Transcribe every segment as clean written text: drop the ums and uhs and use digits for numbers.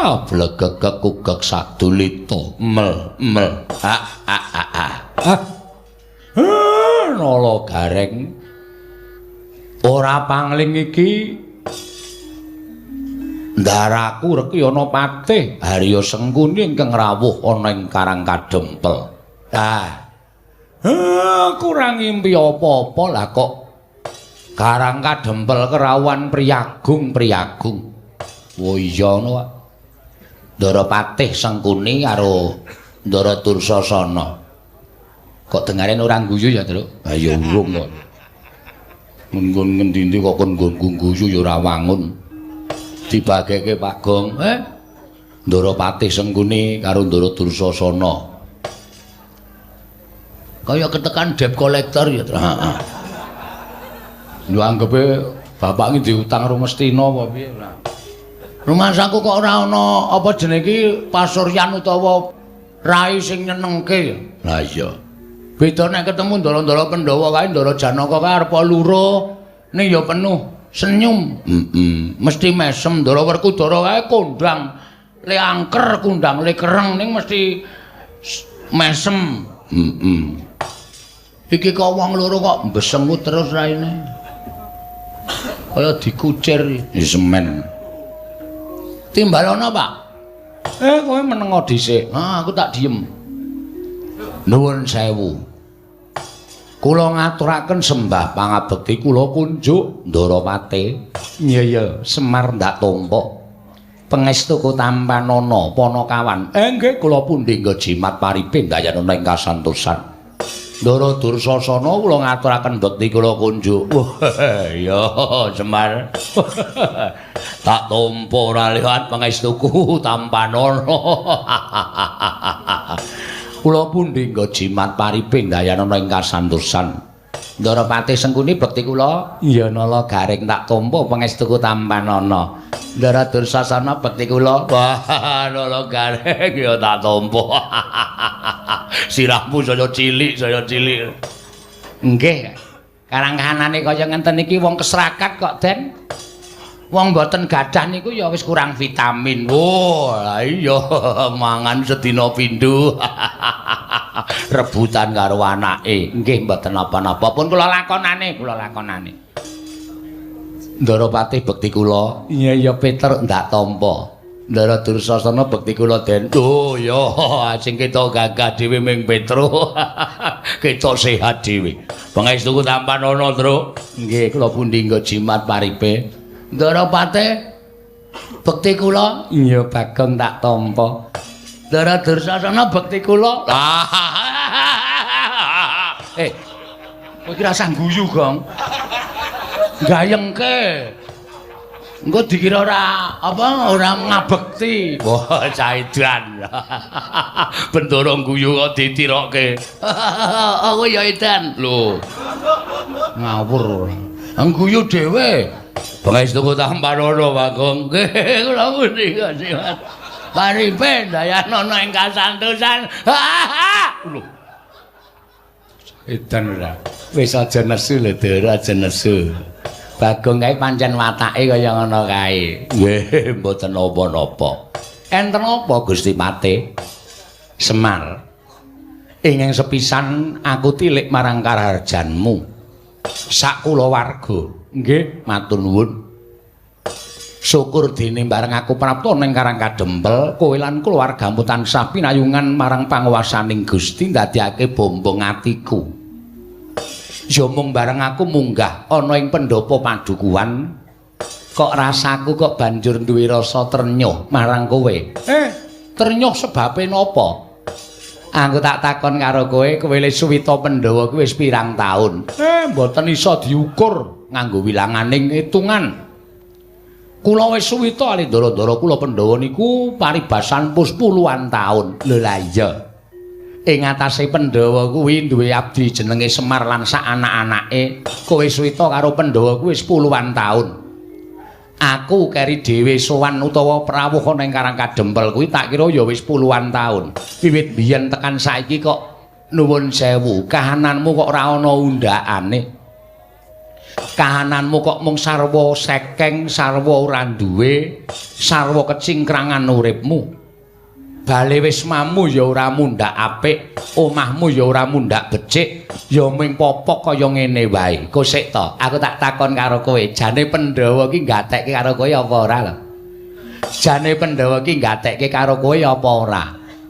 Wah, blegegek kugek sadulita. Mel mel. Ha ha ha ha. Nala Gareng. Ora pangling iki ndaraku reki ana patih Harya Sengkuni ingkang rawuh ana ing Karang Kadempel. Ah. Kurang ngimpi apa-apa lah kok Karang Kadempel kerawuhan priyagung-priyagung. Oh iya ngono, Pak. Ndara Patih Sengkuni karo Ndara Dursasana. Kok dengaren ora guyu ya, Truk? Ha ya urung kok. Nggon ngendi-endi kok kon nggon guyu ya ora wangun. Dibageke Pak Gong, eh? Ndara Patih Sengkuni karo Ndara Dursasana. Kaya ketekan debt collector ya, Truk. Heeh. Lho anggepe bapak iki diutang karo Mestina apa piye ora? Rumangsaku kok ora ana apa jenenge iki pasuryan utawa rai sing nyenengke. Lah iya. Beda nek ketemu ndara-ndara Pandhawa kae, Ndara Janaka kae arep loro ning ya penuh senyum. Heeh. Mesti mesem. Ndara Werkudara kae kondang le angker, kondang le kereng ning mesti mesem. Heeh. Iki kok wong loro kok mbesengut terus raine. Kaya dikucir ya semen. Timbalono, Pak. Kowe menengo dhisik. Ah, aku tak diem. Nuwun sewu. Kula ngaturaken sembah pangabekti kula kunjuk Ndara Pate. Iya iya, Semar ndak tampa. Pangestu tampanana Panakawan. Nggih, kula pundi nggo jimat paripe ndayanana ing kasantosan. Ndara Dursasana kula ngaturaken bekti kula kunjuk. Wah, iya Semar. Tak tampa ora liwat pangestuku tampanana. Kula pundi nggo jimat paripe ndayanana ing kasantosan. Ndara Patih Sengkuni bekti kula. Iya Nala Gareng tak tampa pangestuku tampanana. Ndara Dursasana bekti kula. Wah, Nala Gareng ya tak tampa. Sirahmu saya cilik, saya cilik. Nggih. Karang kahanane kaya ngenten iki wong kesrakat kok, Den. Wong mboten gadah niku ya wis kurang vitamin. Oh, lah iya mangan sedina pindho. Rebutan karo anake. Nggih mboten napa-napa. Pun kula lakonane, kula lakonane. Ndara Patih bekti kula. Iya iya Peter ndak tampa. Ndara Dursasana bekti kula, Den. Oh iya, sing ketok gagah dhewe ming Petro. Ketok sehat dhewe. Pangestuku tampanana, Truk. Nggih, kula pundi nggo jimat paripe. Ndara Patih bekti kula. Iya Bagong tak tampa. Ndara Dursasana bekti kula. Kowe iki rasah guyu, Gong. Gayengke. Engko dikira ora apa ora ngabekti. Wah, caidan. Bendara guyu kok ditirokke. Aku ya edan. Lho. Ngawur. Guyu dhewe. Pangestuku tampanana, Bagong. Nggih, kula pundi jimat. Paripe ndayanana ing kasantosan. Lho. Edan ora. Wis aja nesu lho, Ndara, aja nesu. Bagong kae pancen watake kaya ngono kae. Nggih, mboten napa-napa. Enten apa Gusti Patih? Semar. Ingkang sepisan aku tilik marang karaharjanmu. Sak kulawarga. Nggih, matur nuwun. Syukur dene bareng aku prapta ning Karang Kadempel, kowe lan keluargamu tansah pinayungan marang panguwasaning Gusti ndadekake bombong atiku. Ya mung bareng aku munggah ana ing pendopo padukuhan, kok rasaku kok banjur duwe rasa trenyuh marang kowe. Trenyuh sebabe napa? Aku tak takon karo kowe, kowe le suwita Pandhawa kuwi wis pirang taun? Mboten iso diukur nganggo wilanganing hitungan. Kula wis suwita ali ndara-ndara kula Pandhawa niku paribasan pus puluhan taun. Lho lah iya. Ing atase Pandhawa kuwi duwe abdi jenenge Semar lan sak anak-anake. Kowe suwita karo Pandhawa kuwi wis puluhan taun. Aku keri dhewe sowan utawa prawuh ana ing Karang Kadempel kuwi tak kira ya wis puluhan taun. Wiwit biyen tekan saiki kok nuwun sewu, kahananmu kok ora ana undakane. Kahananmu kok mung sarwa sekeng, sarwa ora duwe, sarwa kecingkrangan uripmu. Bale wismamu ya ora mundhak apik, omahmu ya ora mundhak becik, ya mung popok kaya ngene wae. Kosek to, aku tak takon karo kowe, jane Pandhawa ki gatekke karo kowe apa ora lho? Jane Pandhawa ki gatekke karo kowe apa ora?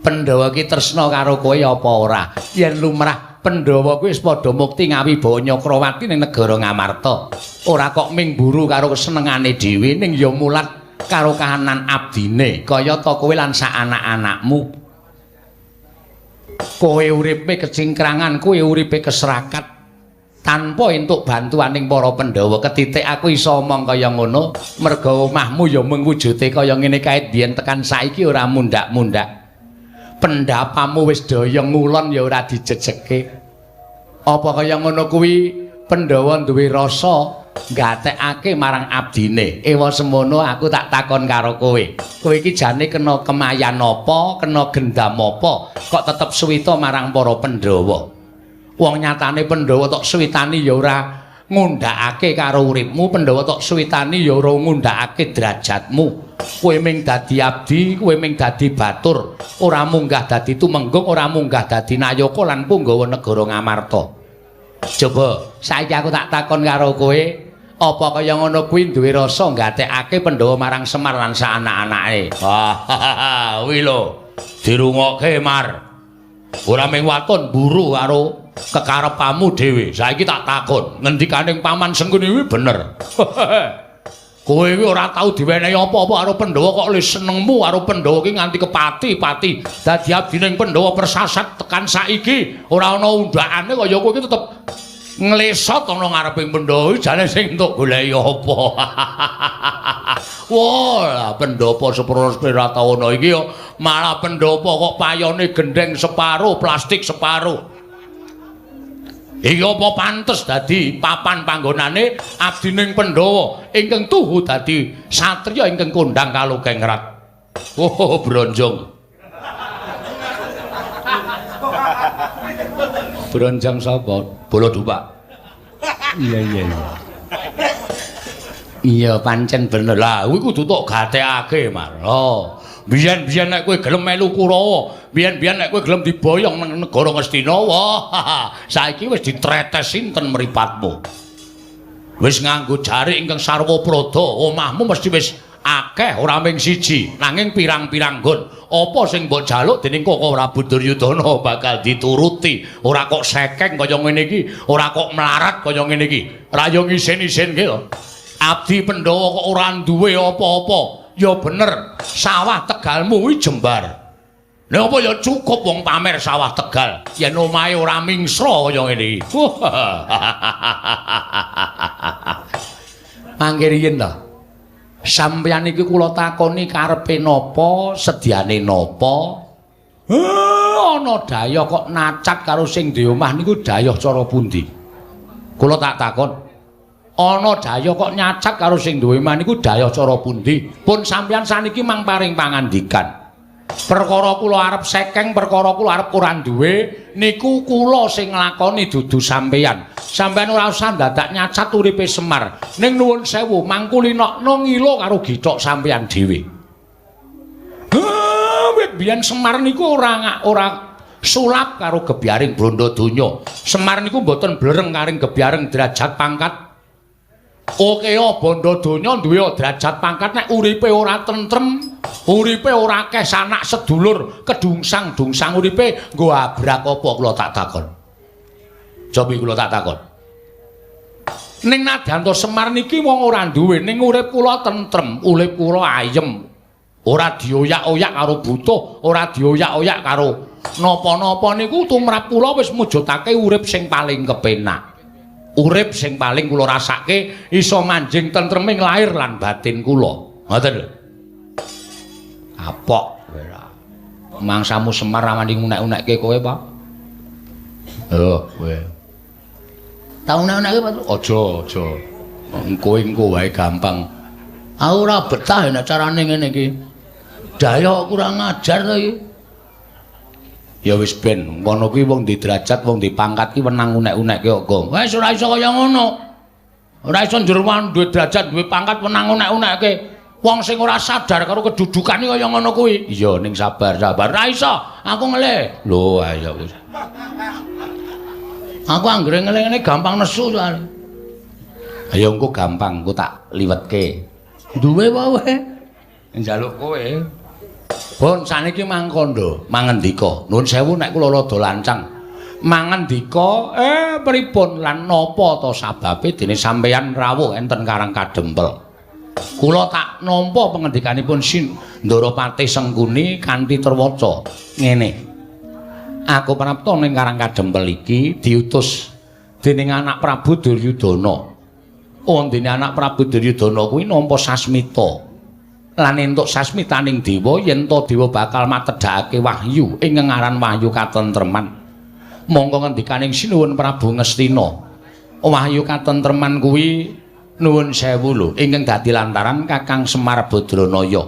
Pandhawa ki tresna karo kowe apa ora? Yen lumrah Pandhawa kuwi wis padha mukti ngawibawa Nyakrawati ning negara Ngamarta. Ora kok ming mburu karo kesenengane dhewe, ning ya mulat karo kahanan abdine, kaya ta kowe lan sak anak-anakmu. Kowe uripe kecingkrangan, kowe uripe keserakat tanpa entuk bantuaning para Pandhawa. Ketitik aku iso omong kaya ngono merga omahmu ya mung wujude kaya ngene kae biyen tekan saiki ora mundhak-mundhak. Pendapamu wis daya ngulon ya ora dijejeke. Apa kaya ngono kuwi Pandhawa duwe rasa gatekake marang abdine? Ewa semono aku tak takon karo kowe. Kowe iki jane kena kemayan apa, kena gendam apa, kok tetep suwita marang para Pandhawa? Wong nyatane Pandhawa tok suwitani ya ora ngundhakake karo uripmu, Pandhawa tok suwitani ya ora ngundhakake derajatmu. Kowe ming dadi abdi, kowe ming dadi batur, ora munggah dadi tumenggung, ora munggah dadi nayaka lan punggawa negara Ngamarta. Coba saiki aku tak takon karo kowe, apa kaya ngono kuwi duwe rasa gatekake Pandhawa marang Semar lan sak anak-anake? Wah, kuwi lho. Dirungokke, Mar. Ora ming waton mburu karo kekarepanmu dhewe. Saiki tak takon, ngendikaning Paman Sengkuni kuwi bener. Kowe iki ora tau diwenehi apa-apa karo Pandhawa kok le senengmu karo Pandhawa iki nganti kepati-pati. Dadi abdining Pandhawa persasat tekan saiki ora ana undhakane kaya kowe iki tetep nglesot ana ngareping Pandhawa iki jane sing entuk goleki apa. Wah, Pandhawa sepuro Pratawana iki ya malah Pandhawa kok payone gendheng separo, plastik separo. Iki apa pantes dadi papan panggonane abdining Pandhawa ingkang tuhu dadi satriya ingkang kondhang kalukengrat. Oh, bronjong. Bronjong sapa? Bala Dupak. Iya iya iya. Iya pancen bener. Lah kuwi kudu tok gatekake, Mar. Oh. Biyen-biyen nek kowe gelem melu Kurawa, biyen-biyen nek kowe gelem diboyong nang negara Ngastina, wah, saiki wis ditretes sinten mripatmu. Wis nganggo jarik ingkang sarwa prada, omahmu mesti wis akeh ora ming siji, nanging pirang-pirang nggon. Apa sing mbok jaluk dening Koko Prabu Duryudana bakal dituruti. Ora kok sekeng kaya ngene iki, ora kok melarat kaya ngene iki. Ra yo ngisin-isinke to. Abdi Pandhawa kok ora duwe apa-apa. Ya bener, sawah Tegalmu kuwi jembar. Lha apa ya cukup wong pamer sawah Tegal yen omahe ora mingsra kaya ngene iki. Mangke riyin to. Sampeyan iki kula takoni karepe napa, sediane napa? Ana dayah kok nacat karo sing duwe omah niku dayah cara pundi? Kula tak takon. Ana dayah kok nyacat karo sing duwe omah niku dayah cara pundi? Pun sampeyan saniki mang paring pangandikan. Perkara kula arep sekeng, perkara kula arep ora duwe, niku kula sing nglakoni dudu sampeyan. Sampeyan ora usah dadak nyacat uripe Semar. Ning nuwun sewu, mangkulinokno ngilo karo githok sampeyan dhewe. Wit biyen Semar niku ora sulap karo gebyaring bondo donya. Semar niku mboten blereng karing gebyaring derajat pangkat. Oke, bondo donya duwe derajat pangkat nek uripe ora tentrem, uripe ora akeh sanak sedulur, kedungsang-dungsang uripe nggo abrak apa kula tak takon. Cobi kula tak takon. Ning nadyanto Semar niki wong ora duwe, ning urip kula tentrem, urip kula ayem. Ora dioyak-oyak karo butuh, ora dioyak-oyak karo napa-napa niku tumrap kula wis mujudake urip sing paling kepenak. Urip sing paling kula rasake iso manjing tentreming lahir lan batin kula. Ngoten lho. Kapok kowe ra. Mangsamu Semar ra wani ngunek-unekke kowe, Pak. Oh, kowe. Ta unek-unekke, Pak? Aja, aja. Engko engko wae gampang. Aku ora betah nek carane ngene iki. Daya kurang ajar to iki. Ya wis ben, ngono kuwi wong di derajat, wong di pangkat ki wenang unek-unekke kok. Wis ora iso kaya ngono. Ora iso njur duwe derajat, duwe pangkat menang unek-unekke. Wong sing ora sadar karo kedudukane kaya ngono kuwi. Iya, ning sabar, sabar. Ora iso, aku ngelih. Lho, ayo wis. Aku anggere ngelih ngene gampang nesu soalé. Ayo engko gampang, engko tak liwetke. Duwe wae kowe? Njaluk kowe. Bon, saniki mangkondo, mangendika. Nuwun sewu nek kula rada lancang. Mangendika, pripun lan napa ta sababe dene sampeyan rawuh enten Karang Kadempel? Kula tak nampa pangendikanipun Ndara Patih Sengkuni kanthi terwaca ngene. Aku prapta ning Karang Kadempel iki diutus dening anak Prabu Duryudana. Wondene anak Prabu Duryudana kuwi nampa sasmita. Lan entuk sasmitaning dewa yen ta dewa bakal matedhakake wahyu ing ngaran wahyu katentreman. Mongko ngendikaning Sinuwun Prabu Ngastina, wahyu katentreman kuwi nuwun sewu lho ingkang dadi lantaran Kakang Semar Badranaya.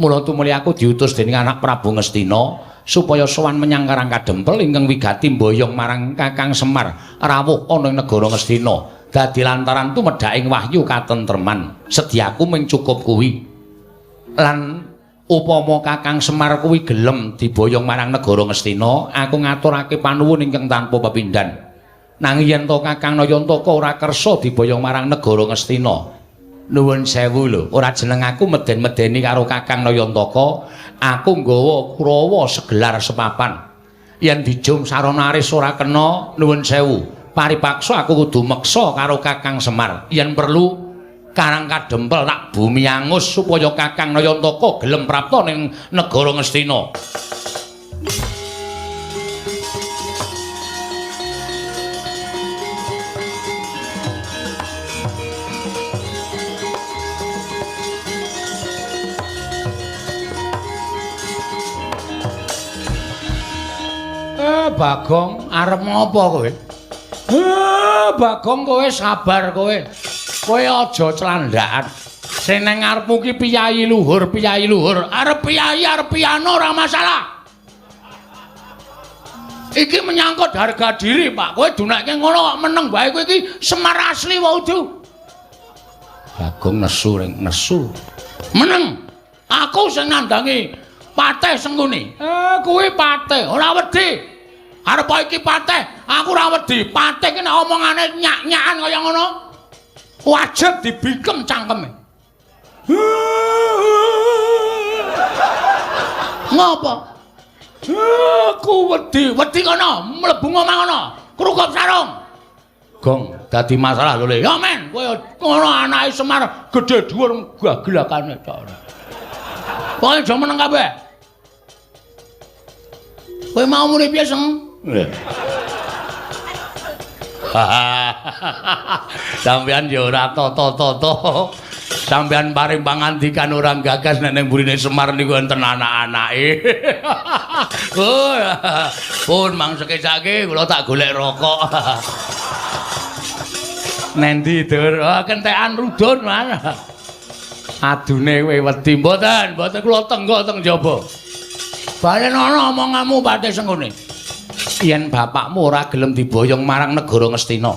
Mula tumuli aku diutus dening anak Prabu Ngastina supaya sowan menyang Karang Kadempel ingkang wigati mboyong marang Kakang Semar rawuh ana ing negara Ngastina. Dadi lantaran tumedhaking wahyu katentreman. Sediaku mung cukup kuwi. Lan upama Kakang Semar kuwi gelem diboyong marang negara Ngastina, aku ngaturake panuwun ingkang tanpa pepindhan. Nanging yen to Kakang Nayantaka ora kersa diboyong marang negara Ngastina, nuwun sewu lho, ora jeneng aku meden-medeni karo Kakang Nayantaka, aku nggawa Kurawa segelar sepapan. Yen dijum sarana aris ora kena, nuwun sewu, paripaksa aku kudu meksa karo Kakang Semar. Yen perlu Karang Kadempel tak bumi angus supaya Kakang Nayantaka gelem prapta ning negara Ngastina. Bagong, arep ngopo kowe? Bagong kowe sabar kowe. Kowe aja clandhakan. Sing nang ngarepmu ki piyayi luhur, piyayi luhur. Arep piyayi, arep piano ora masalah. Iki menyangkut harga diri, Pak. Kowe dunekke ngono kok meneng wae kowe iki Semar asli wae udu. Bagong nesu ring nesu. Meneng. Aku sing nandangi Patih Sengkuni. Kuwi patih, ora wedi. Arep iki patih, aku ora wedi. Patih ki nek omongane nyak-nyakan kaya ngono, wajib dibikem cangkeme. Ngopo? Aku wedi, wedi kono, mlebu omah kono, krukup sarung. Gong, dadi masalah lho Le. Ya men, kowe ngono anake Semar gedhe dhuwur gagelakane tok. Pokoke aja meneng kabeh. Kowe mau muni piye, Seng? Sampeyan ya ora tata-tata. Sampeyan paring pangandikan ora gagas nek ning mburine Semar niku enten anak-anake. Pun mang sekecake kula tak golek rokok. Nendi, Dur? Oh, kentekan rudun, Man. Adune kowe wedi mboten, mboten kula tenggok teng jaba. Balen ana omonganmu Patih Sengkuni. Yen bapakmu ora gelem diboyong marang negara Ngastina,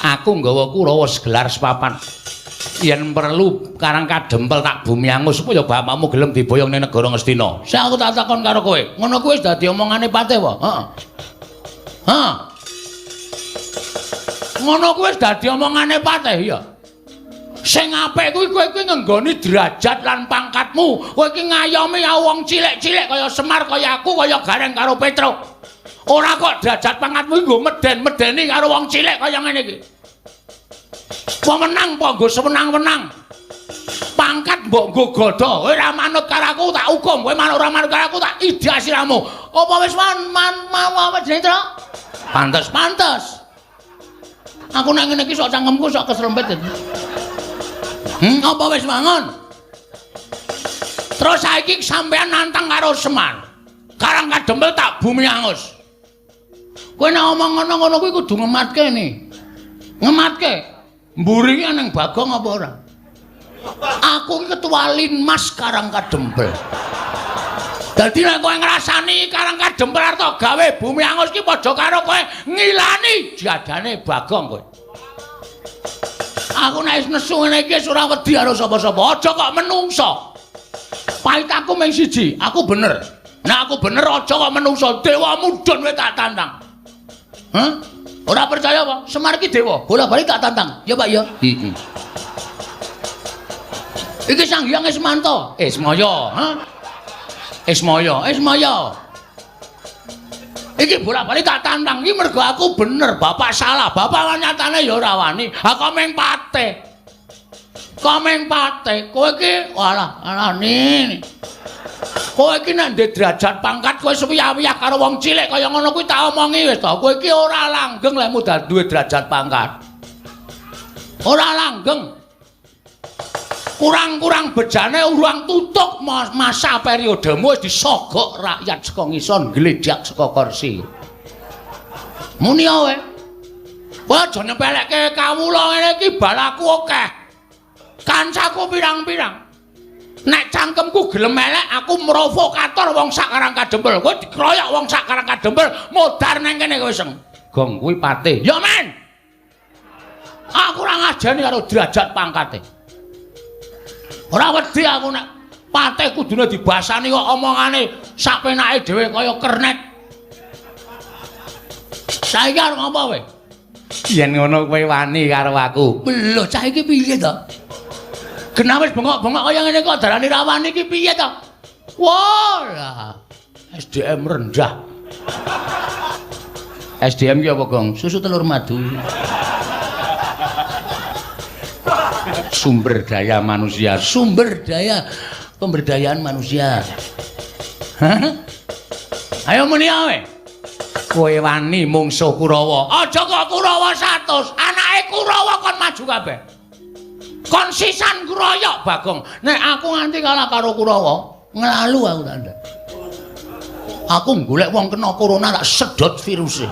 aku nggawa Kurawa segelar sepapan. Yen perlu Karang Kadempel tak bumi angus supaya bapakmu gelem diboyong ning negara Ngastina. Sing aku tak takon karo kowe, ngono kuwi wis dadi omongane Patih apa? Heeh. Heeh. Ngono kuwi wis dadi omongane Patih ya. Sing apik kuwi kowe kuwi ngenggoni derajat lan pangkatmu. Kowe iki ngayomi wong cilik-cilik kaya Semar, kaya aku, kaya Gareng karo Petruk. Ora kok derajat pangkatmu iki nggo meden-medeni karo wong cilik kaya ngene iki. Wong menang apa nggo sewenang-wenang? Pangkat mbok nggo godha. Kowe ora manut karo aku tak hukum, kowe manut ora manut karo aku tak idak siramu. Apa wis man mau apa jenenge, Truk? Pantes, pantes. Aku nek ngene iki sok cangkemku sok keserempet. Apa wis mangun? Terus saiki sampean nantang karo Semar. Karang Kadempel tak bumi angus. Kowe nek omong ngono-ngono kuwi kudu ngematke ni. Ngematke. Mburi ki nang Bagong apa ora? Aku ki ketua Linmas Karang Kadempel. Dadi nek kowe ngrasani Karang Kadempel arep gawe bumi angus ki padha karo kowe ngilani jadane Bagong kowe. Aku nek wis nesu ngene iki wis ora wedi karo sapa-sapa. Aja kok menungso. Pahit aku mung siji, aku bener. Nek aku bener aja kok menungso, dewa mudhun kowe tak tantang. Hah? Ora percaya apa? Semar iki dewa, bola-bali tak tantang. Ya Pak ya. Heeh. Iki Sang Hyang Ismanto. Ismaya, ha? Ismaya, Ismaya. Iki bola-bali tak tantang iki mergo aku bener, bapak salah. Bapak nyatane ya ora wani. Ha kok meng pate. Kok meng pate. Kowe iki walah, alane. Kowe iki nek ndek derajat pangkat kowe suwiyah-wiyah karo wong cilik kaya ngono kuwi tak omongi wis to. Kowe iki ora langgeng lek mudal duwe derajat pangkat. Ora langgeng. Kurang-kurang bejane urang tutuk masa periodemu wis disogok rakyat saka ngisor ngledhak saka kursi. Muni kowe. Kowe aja nyepelekke kawula ngene iki balaku akeh. Kancaku pirang-pirang. Nek cangkemku gelem elek aku provokator wong sak Karang Kadempel. Kowe dikroyok wong sak Karang Kadempel modar nang kene kowe seng. Gong kuwi patih. Ya men. Aku ora ngajeni karo derajat pangkate. Ora wedi aku nek patih kudune dibasani kok omongane sak penake dhewe kaya kernet. Saiki arep ngopo kowe? Yen ngono kowe wani karo aku. Lho cah iki piye to? Genah wis bengok-bengok kaya ngene kok darani ra wani iki piye to? Wah, lah. SDM rendah. SDM ki apa, Gong? Susu telur madu. Sumber daya manusia, sumber daya pemberdayaan manusia. Hah? Ayo muni ae. Kowe wani mungsuh Kurawa. Aja kok Kurawa 100, anake Kurawa kon maju kabeh. Kon sisan kroyok Bagong. Nek aku nganti kalah karo Kurawa, nglalu aku tak ndek. Aku golek wong kena corona tak sedot viruse.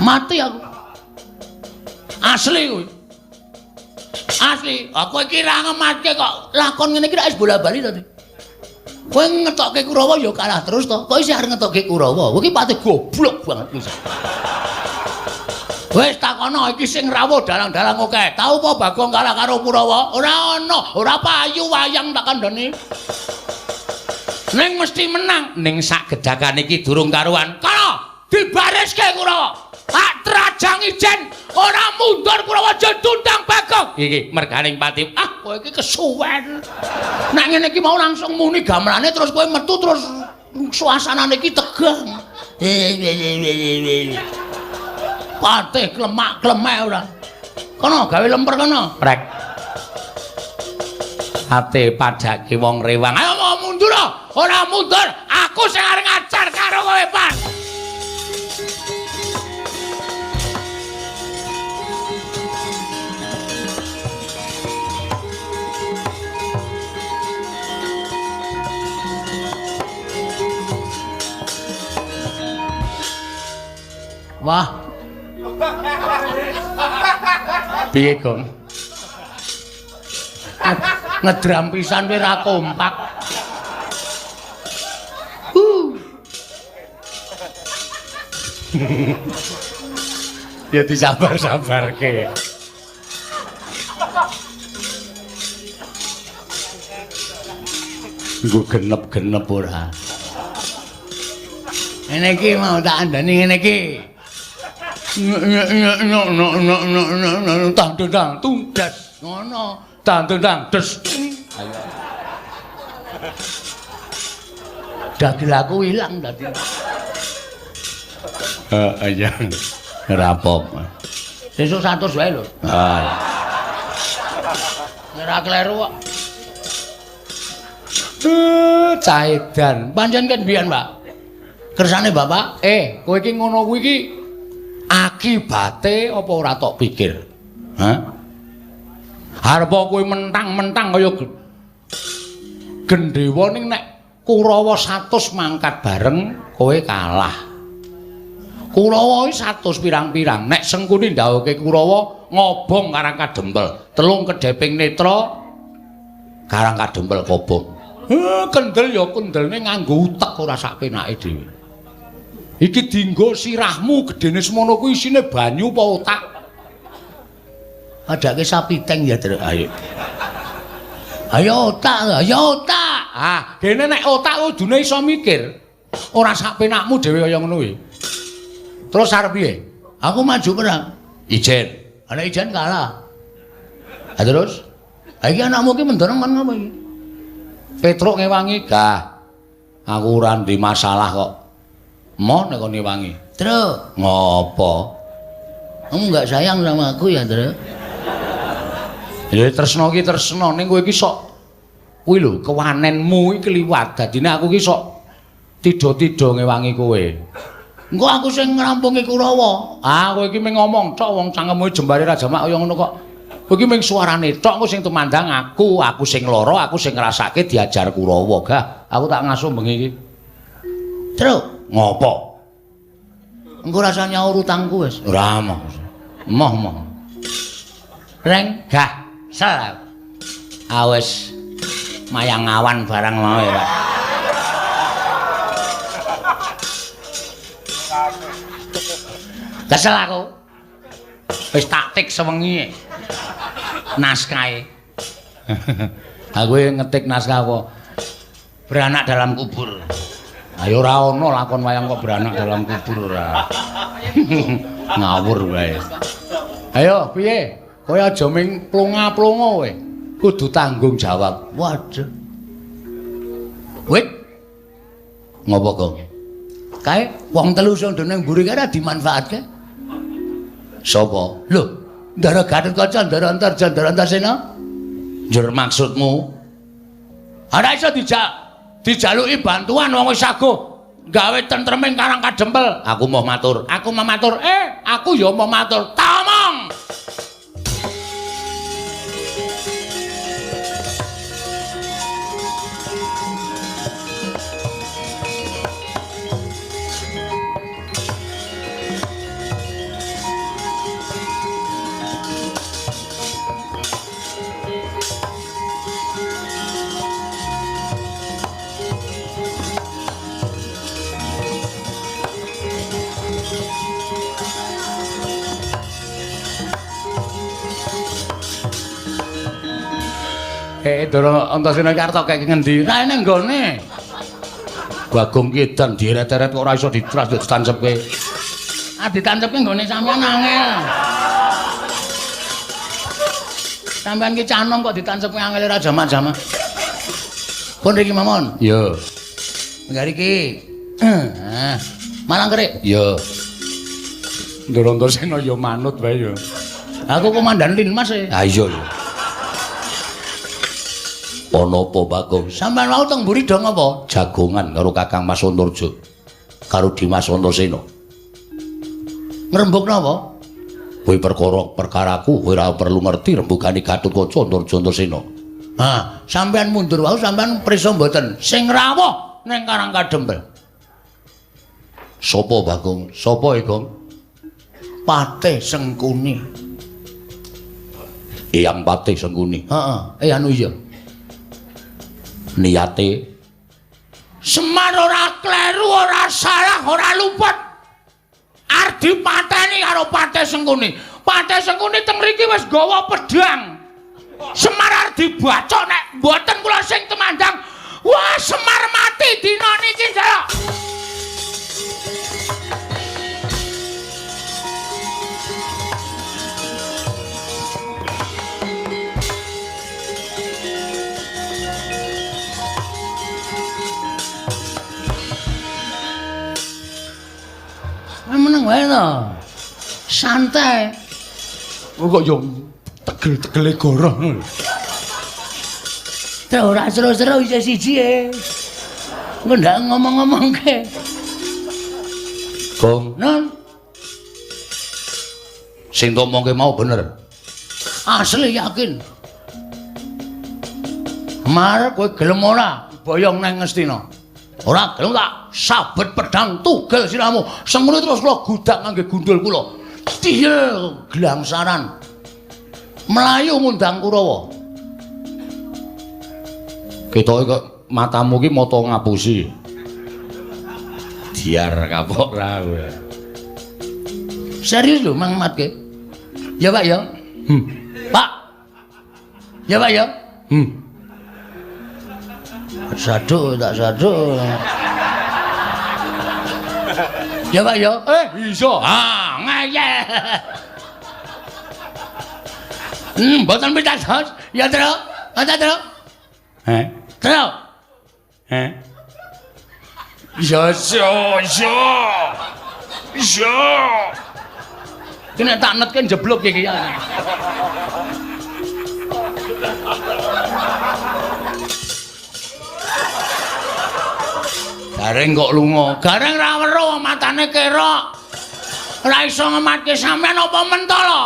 Mati aku. Asli kuwi. Asli, aku iki ra ngematke kok lakon ngene iki wis bola-bali to. Kowe ngetokke Kurawa ya kalah terus to. Kok isih arep ngetokke Kurawa? Kowe iki pati goblok banget wis. Wis takono iki sing rawuh dalang-dalang akeh. Tau apa Bagong kalah karo Kurawa? Ora ana, ora payu wayang tak kandhani. Ning mesti menang. Ning sak gedakan iki durung karuan. Kono dibariske Kurawa. Tak trajang ijen ora mundur Kurawa jendundang Bagong. Iki merganing pati. Ah, kowe iki kesuwen. Nek ngene iki mau langsung muni gamelane terus kowe metu terus suasanane iki tegang. Patih klemak-klemek ora. Kono gawe lemper kono. Rek. Ate padake wong rewang. Ayo mau mundur. Ora mundur, aku sing arep ngajar karo kowe, Pak. Wah. Piye, Gong? Ngedram pisan kowe ra kompak. Ya disabar-sabarke. Nggo genep-genep ora. Ngene iki mau tak andani ngene iki. Tang tang tungdas ngono, tang tang des. Ayo. Dagil aku ilang dadi. Heeh iya. Ora apa-apa. Sesuk 100 wae lho. Ah. Ora kleru kok. Caedan. Pancen kan biyen, Pak. Kersane Bapak, kowe iki ngono kuwi iki akibate apa ora tok pikir? Hah? Arep kowe mentang-mentang kaya gendhewa ning nek Kurawa 100 mangkat bareng kowe kalah. Kurawa iki 100 pirang-pirang. Nek Sengkuni ndhawuhke Kurawa ngobong Karang Kadempel, telung kedheping netra Karang Kadempel kobong. Kendel ya kendelne nganggo utek ora sak penake dhewe. Iki dienggo sirahmu gedene semono kuwi isine banyu apa otak? Padake sapi teng ya, Truk. Ayo. Ayo otak, ayo otak. Ah, gene nek otak kudune iso mikir. Ora sak penakmu dhewe kaya ngono kuwi. Terus arep piye? Aku maju perang. Ijen. Ana ijen kalah. Ha terus? Ha iki anakmu ki mendorong kon ngapa iki? Petruk ngewangi, gah. Aku ora ndek masalah kok. Moh nek kon ngewangi. Truk, ngopo? Kamu enggak sayang sama aku ya, Truk? Ya tresno ki tresno ning kowe iki sok kuwi lho kewanenmu iki kliwat. Dadine aku ki sok tidha-tidha ngewangi kowe. Engko aku sing ngrampungi Kurawa. Ah, kowe iki mung ngomong tok wong cangkemmu jembare ra jamak kaya ngono kok. Kowe iki mung suarane tok engko sing tumandang aku, aku sing lara, aku sing ngrasake diajar Kurawa. Gah, aku tak ngasuh bengi iki. Truk, ngopo? Engko rasa nyaur utangku wis. Ora moh. Moh moh. Reng, gah, sel. Ah wis mayang awan barang mau ya, Pak. Kesel aku. Wis taktik sewengi. Naskahe. Aku ngetik naskah apa? Beranak dalam kubur. Ayo ora ana lakon wayang kok beranak dalam kubur ora. Ngawur wae. Ayo piye? Kowe aja ming plonga-plonga kowe. Kudu tanggung jawab. Waduh. Wit. Ngopo, Gong? Kae wong telu sing do ning mburi kae ora dimanfaatke. Sapa? Lho, Ndara Gatotkaca, Ndara Antarja, Ndara Antasena. Njur maksudmu? Ora iso dijak dijaluki bantuan wong wis saguh gawe tentreming Karang Kadempel. Aku mau matur. Aku mau matur. Aku ya mau matur. Tamong. Ndara Antasena iki arep tok kek ngendi? Ra ene nggone. Bagong ki edan dieret-eret kok ora iso ditras ditancepke. Ah ditancepke nggone sampean angel. Sampean ki canom kok ditancepke angel ora jamak-jamak. Pun riki mawon. Iya. Enggak riki. Ah, malang kerik. Iya. Ndara Antasena ya manut wae ya. Aku komandan Linmas e. Ha iya ya. Ana apa, Bagong? Sampeyan wau teng mburi do ngapa? Jagongan karo Kakang Mas Antarja. Karo Dimas Antasena. Ngrembug napa? Kowe perkara perkaraku kowe ora perlu ngerti rembugane Gatotkaca Antarja Antasena. Ha, sampeyan mundur wau sampeyan prisa mboten? Sing rawuh ning Karang Kadempel. Sapa, Bagong? Sapa, Gong? Patih Sengkuni. Eyang Patih Sengkuni. Heeh, anu iya. Niate Semar ora kleru, ora salah, ora luput. Arep dipateni karo Patih Sengkuni. Patih Sengkuni teng mriki wis gawa pedhang. Semar arep dibacok nek mboten kula sing tumandang. Wah, Semar mati dina niki, Njaluk. Meneng wae to. Santai. Kok yo tegel-tegele goroh ngono. Terus ora seru-seru isih siji e. Engko ndak ngomong-ngomongke. Gong, Non, sing ngomongke mau bener. Asli yakin. Mar kowe gelem ora boyong nang Ngastina? Ora gelem tak sabet pedang tugel siramu. Sengkuni terus kula gudak ngangge gundul kula. Tiyel glangsaran. Melayu ngundang Kurawa. Ketoke kok matamu ki mata ngapusi. Diar kapok ra kowe. Serius lho Mang Matke. Ya Pak ya. Ya Pak ya. Saduk tak saduk. Ya Pak ya. Iso. Ah, ngeyel. Mboten pitados. Ya, Tru. Ana, Tru. Heh. Tru. Heh. Iso, iso. Iso. Iki nek tak netke njeblug iki ya. Gareng kok lunga. Gareng ra weruh matane kerok. Ora iso ngematke sampean apa mentolo?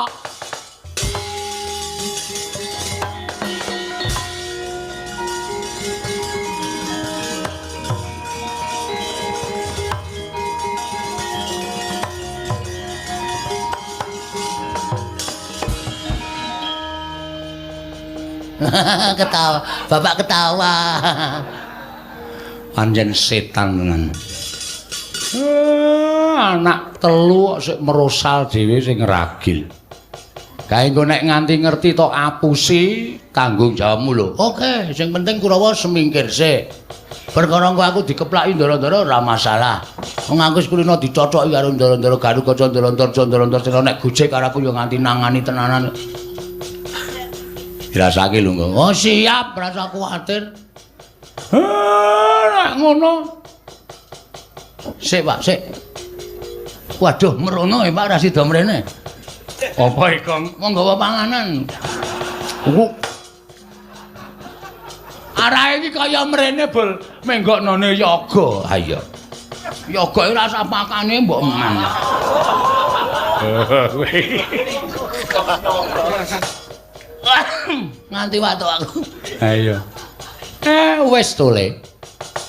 Ketawa, bapak ketawa. Pancen setan tenan. Anak telu kok sik merosal dhewe sing ragil. Kae engko nek nganti ngerti tok apusi tanggung jawabmu lho. Oke, sing penting Kurawa semingkir sik. Perkara engko aku dikeplaki ndara-ndara ora masalah. Wong aku wis kulino dicocoki karo ndara-ndara Garukaca ndara-ndara ndara-ndara nek gojek karo aku ya nganti nangani tenanan. Dirasake lho engko. Oh siap, rasa kuwatir. Nek ngono. Sik, Pak, sik. Waduh, merono ya Pak ra sida mrene. Apa iki? Wong nggawa panganan. Arahe iki kaya mrene bol menggoknone yoga. Ha iya. Yoga ora usah pakane mbok man. Nganti watuk aku. Ha iya. Wis to le.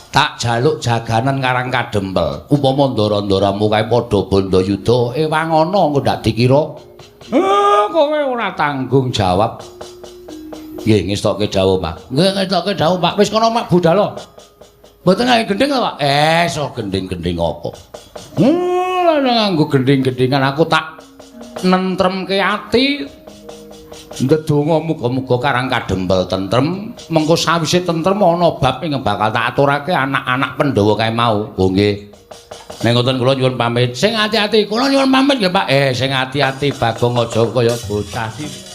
Tak jaluk jaganan Karang Kadempel. Upama ndara-ndaramu kae padha bandayuda, ewang ana engko ndak dikira. Kowe ora tanggung jawab. Nggih, ngestokke dawuh, Pak. Nggih, ngestokke dawuh, Pak. Wis kono mak budal. Mboten nganggo gendhing to, Pak? So gendhing-gendhing apa? Lah nganggo gendhing-gendhingan aku tak nentremke ati. Ndedonga muga-muga Karang Kadempel tentrem, mengko sawise tentrem ana bab ingkang bakal tak aturake anak-anak Pandhawa kae mau. Oh nggih. Nek ngoten kula nyuwun pamit. Sing ati-ati, kula nyuwun pamit nggih, Pak. Sing ati-ati Bagong aja kaya bocah cilik.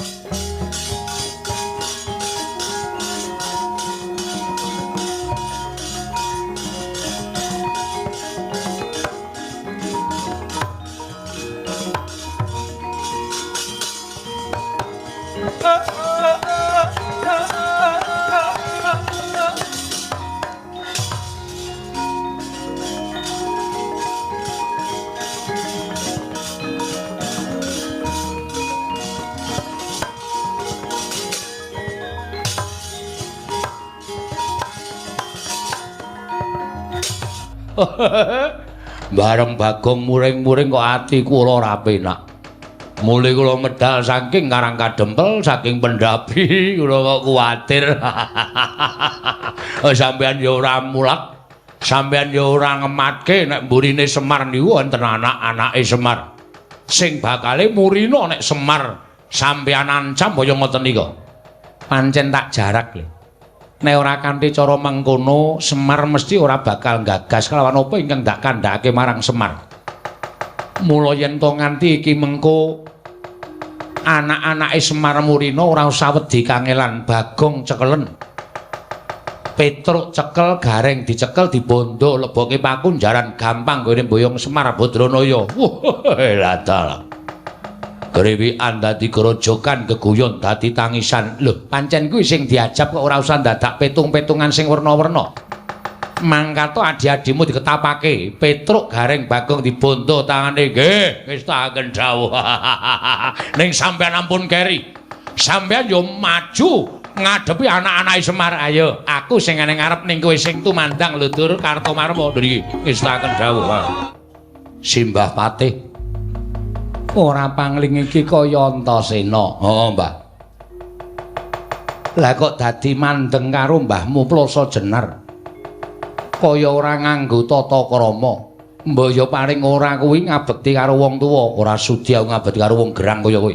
Bareng Bagong muring-muring kok ati kula ora penak. Mule kula medal saking Karang Kadempel, saking Pendapi, kula kok kuwatir. Sampeyan ya ora mulak, sampeyan ya ora ngematke nek mburine Semar niku wonten anak-anake Semar. Sing bakale murina nek Semar sampeyan ancam kaya ngoten nika. Pancen tak jarak lho. Nek ora kanthi cara mengkono, Semar mesti ora bakal gagas kelawan apa ingkang ndak kandhake marang Semar. Mula yen to nganti iki mengko anak-anake Semar murina ora usah wedi kangelan. Bagong cekelen. Petruk cekel, Gareng dicekel, dibondo, leboke paku jaran gampang nggone mboyong Semar Badranaya. Wah, lha dalah. Grewikan dadi grojokan, geguyon dadi tangisan. Lho, pancen kuwi sing diajab kok ora usah dadak petung-petungan sing werna-werna. Mangkato adi-adimu diketapake, Petruk Gareng Bagong dibondo tangane. Nggih, wis tak dawuh. Ning sampean ampun keri. Sampean yo maju ngadepi anak-anake Semar. Ayo, aku sing ning ngarep ning kowe sing tumandang lho Dur Kartomarma. Nggih, wis tak dawuh. Simbah Patih. Ora pangling iki kaya Antasena. Heeh, Mbah. Lah kok dadi mandeng karo mbahmu Plasa Jenar. Kaya ora nganggo tata krama. Mbah ya paling ora kuwi ngabekti karo wong tuwa, ora sudi aku ngabekti karo wong gerang kaya kowe.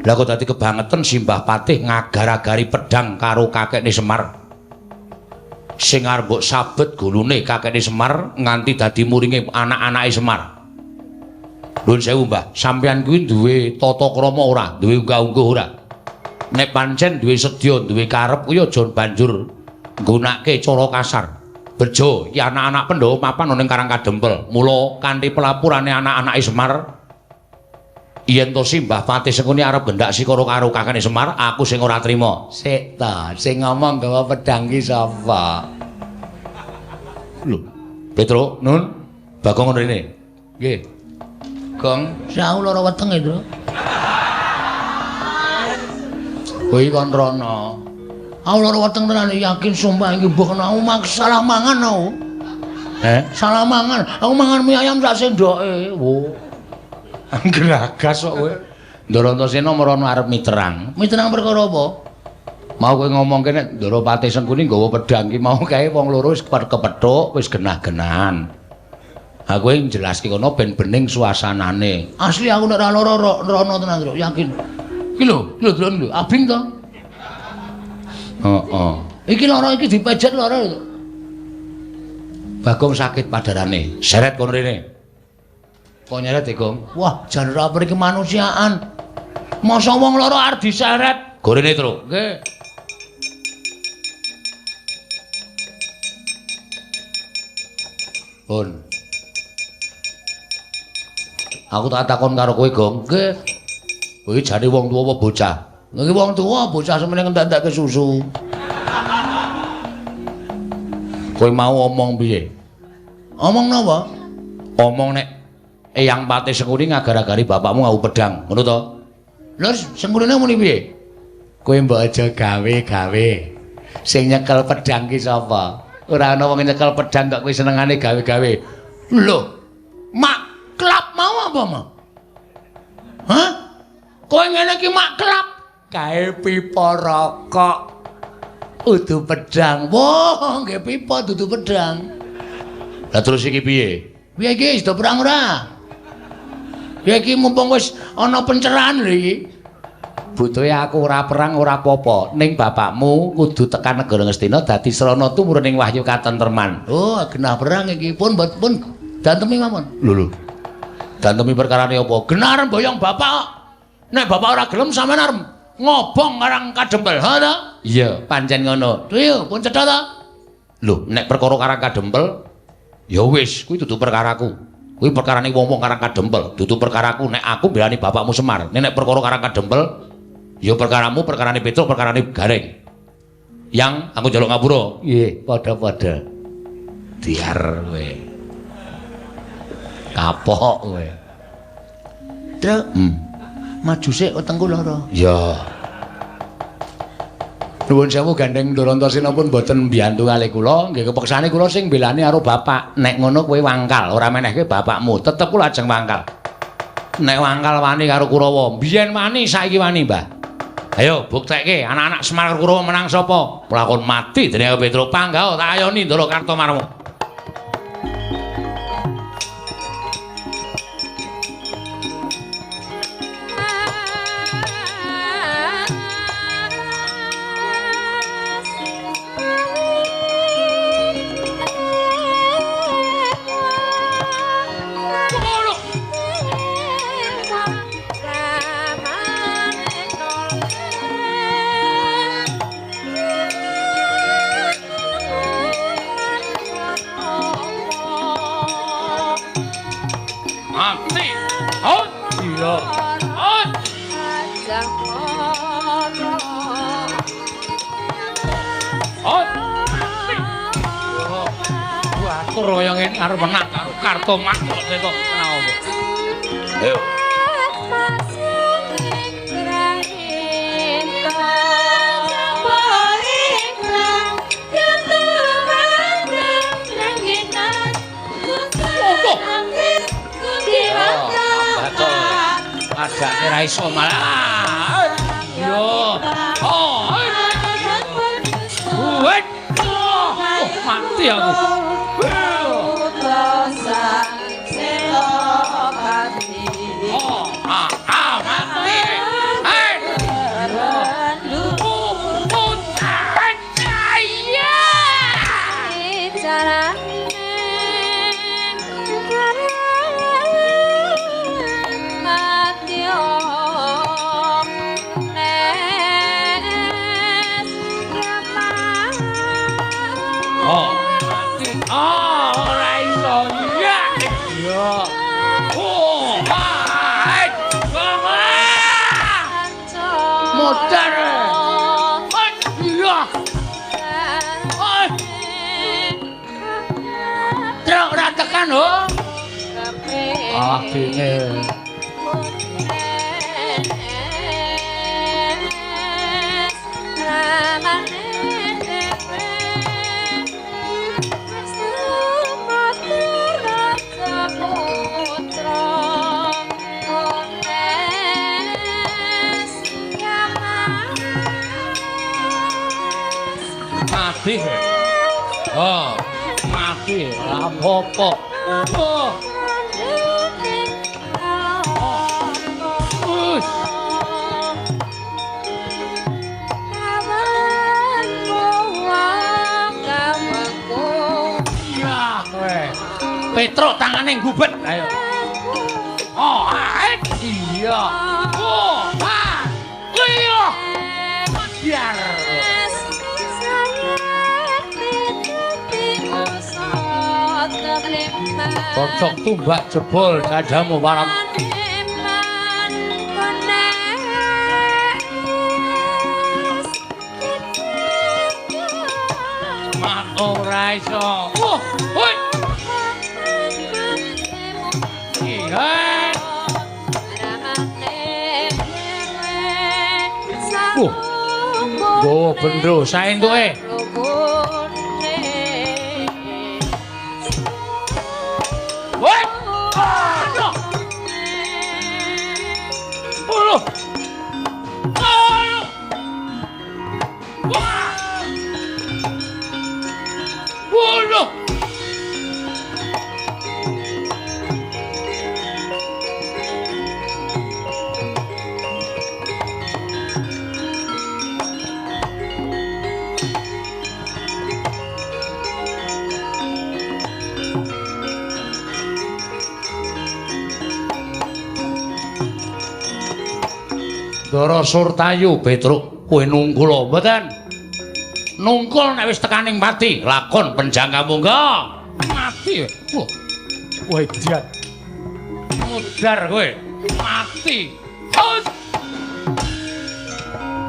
Lah kok dadi kebangeten Simbah Patih ngagar-agari pedang karo kakekne Semar. Sing arep mbok sabet gulune kakekne Semar nganti dadi muringe anak-anake Semar. Nuwun sewu, Mbah, sampeyan kuwi duwe tata krama ora? Duwe unggah-ungguh ora? Nek pancen duwe sedya, duwe karep kuwi aja banjur nggunakake cara kasar. Bejo, iki anak-anak Pandhawa mapan ana ning Karang Kadempel. Mula kanthi pelapurane anak-anake Semar, yen to Simbah Patih Sengkuni arep gendak sikara karo kakane Semar, aku sing ora trima. Sik ta, sing ngomong gawa pedang ki sapa? Lho, Petro, Nun, Bagong ngono rene. Nggih. Gong, aku lara wetenge, Tru. Kowe kon rono. Aku lara weteng tenan yakin sumpah iki mbok kena aku salah mangan aku. Heh? Salah mangan. Aku mangan mie ayam sak sendoke. Wo. Geragas kok kowe. Ndarantasena merono arep miterang. Miterang perkara apa? Mau kowe ngomongke nek Ndara Patih Sengkuni nggawa pedhang ki mau kae wong loro wis kepethuk, wis genah-genahan. Ha kowe njelaske kono ben bening suasanane. Asli aku nek ora lara rono tenan, Tru, yakin. Iki lho, iki lho delok lho, abing to. Heeh. Iki lara iki dipejet lara lho. Bagong sakit padarane. Seret kono rene. Kok nyeret e, Gong? Wah, jan ora peri kemanusiaan. Masa wong lara arep diseret? Gorene, Tru. Nggih. Pun. Aku tak takon karo kowe, Gong. Nggih. Kowe jane wong tuwa apa bocah? Iki wong tuwa bocah semene ngentek-entekke susu. Kowe mau omong piye? Omong napa? Omong nek Eyang Patih Sengkuni ngagar-agari bapakmu ngau pedang, ngono to? Lha Sengkunine muni piye? Kowe mbok aja gawe-gawe. Sing nyekel pedang ki sapa? Ora ana wong nyekel pedang kok kowe senengane gawe-gawe. Lho, mak klap mau apa, Ma? Hah? Kowe ngene iki mak klap kae pipa rokok. Udu pedang. Wah, nggih pipa dudu pedang. Lah terus iki piye? Piye iki wis do perang ora? Ya iki mumpung wis ana pencerahan lho iki. Butuhe aku ora perang ora apa-apa, ning bapakmu kudu tekan negara Ngastina dadi srana tumurun ing wahyu katentreman. Oh, genah perang iki pun pun dantemi mawon. Lho lho. Dantemi perkarane apa? Genah arep boyong bapak. Nek bapak ora gelem sampean arep ngobong Karang Kadempel. Ha ta? Iya, pancen ngono. Iya, pun cetha ta? Lho, nek perkara Karang Kadempel ya wis, kuwi dudu perkaraku. Kuwi perkarane wong-wong Karang Kadempel, dudu perkaraku nek aku mbelani bapakmu Semar. Nek perkara Karang Kadempel ya perkaramu, perkarane Petruk, perkarane Gareng. Yang aku njaluk ngapura. Nggih, padha-padha. Diar kowe. Kapok kowe. Truk. Maju sik wetengku lara. Ya. Nuwun sewu gandeng Ndarantasena pun mboten mbiyantu kalih kula, nggih kepeksane kula sing mbelani karo bapak. Nek ngono kowe wangkal, ora menehke bapakmu, tetep kula ajeng wangkal. Nek wangkal wani karo Kurawa, biyen wani saiki wani, Mbah. Ayo buktekke anak-anak Semar Kurawa menang sapa? Pelakon mati dening Petruk panggah tak ayoni Ndara Kartomarma. Arep menang karo Kartomarma kok kenapa? Ayo. Padake ra iso malah. Yo. Oh. Wet. Oh, mati aku. Oh, mati. Hei. Silakan, ho. Ah, dene. Mati. Oh, mati. Ora apa-apa. Oh. Wis. Ya, kowe. Petruk tangane gubet. Ayo. Oh, iya. Oh, ah. Iya. Biar. Kocok tumbak jebol dadamu waram. Mak ora iso. Wah, hoi. Iya. Wah. Gowo bendro saentuke. Woi. Aduh. Aduh. Aduh. Wah. Waduh. Ndara Surtayu Petruk kowe nungkul mboten? Nungkul nek wis tekaning pati, lakon penjangka mungga. Mati. Wah. Wah, idiot. Mudar kowe. Mati. Hus.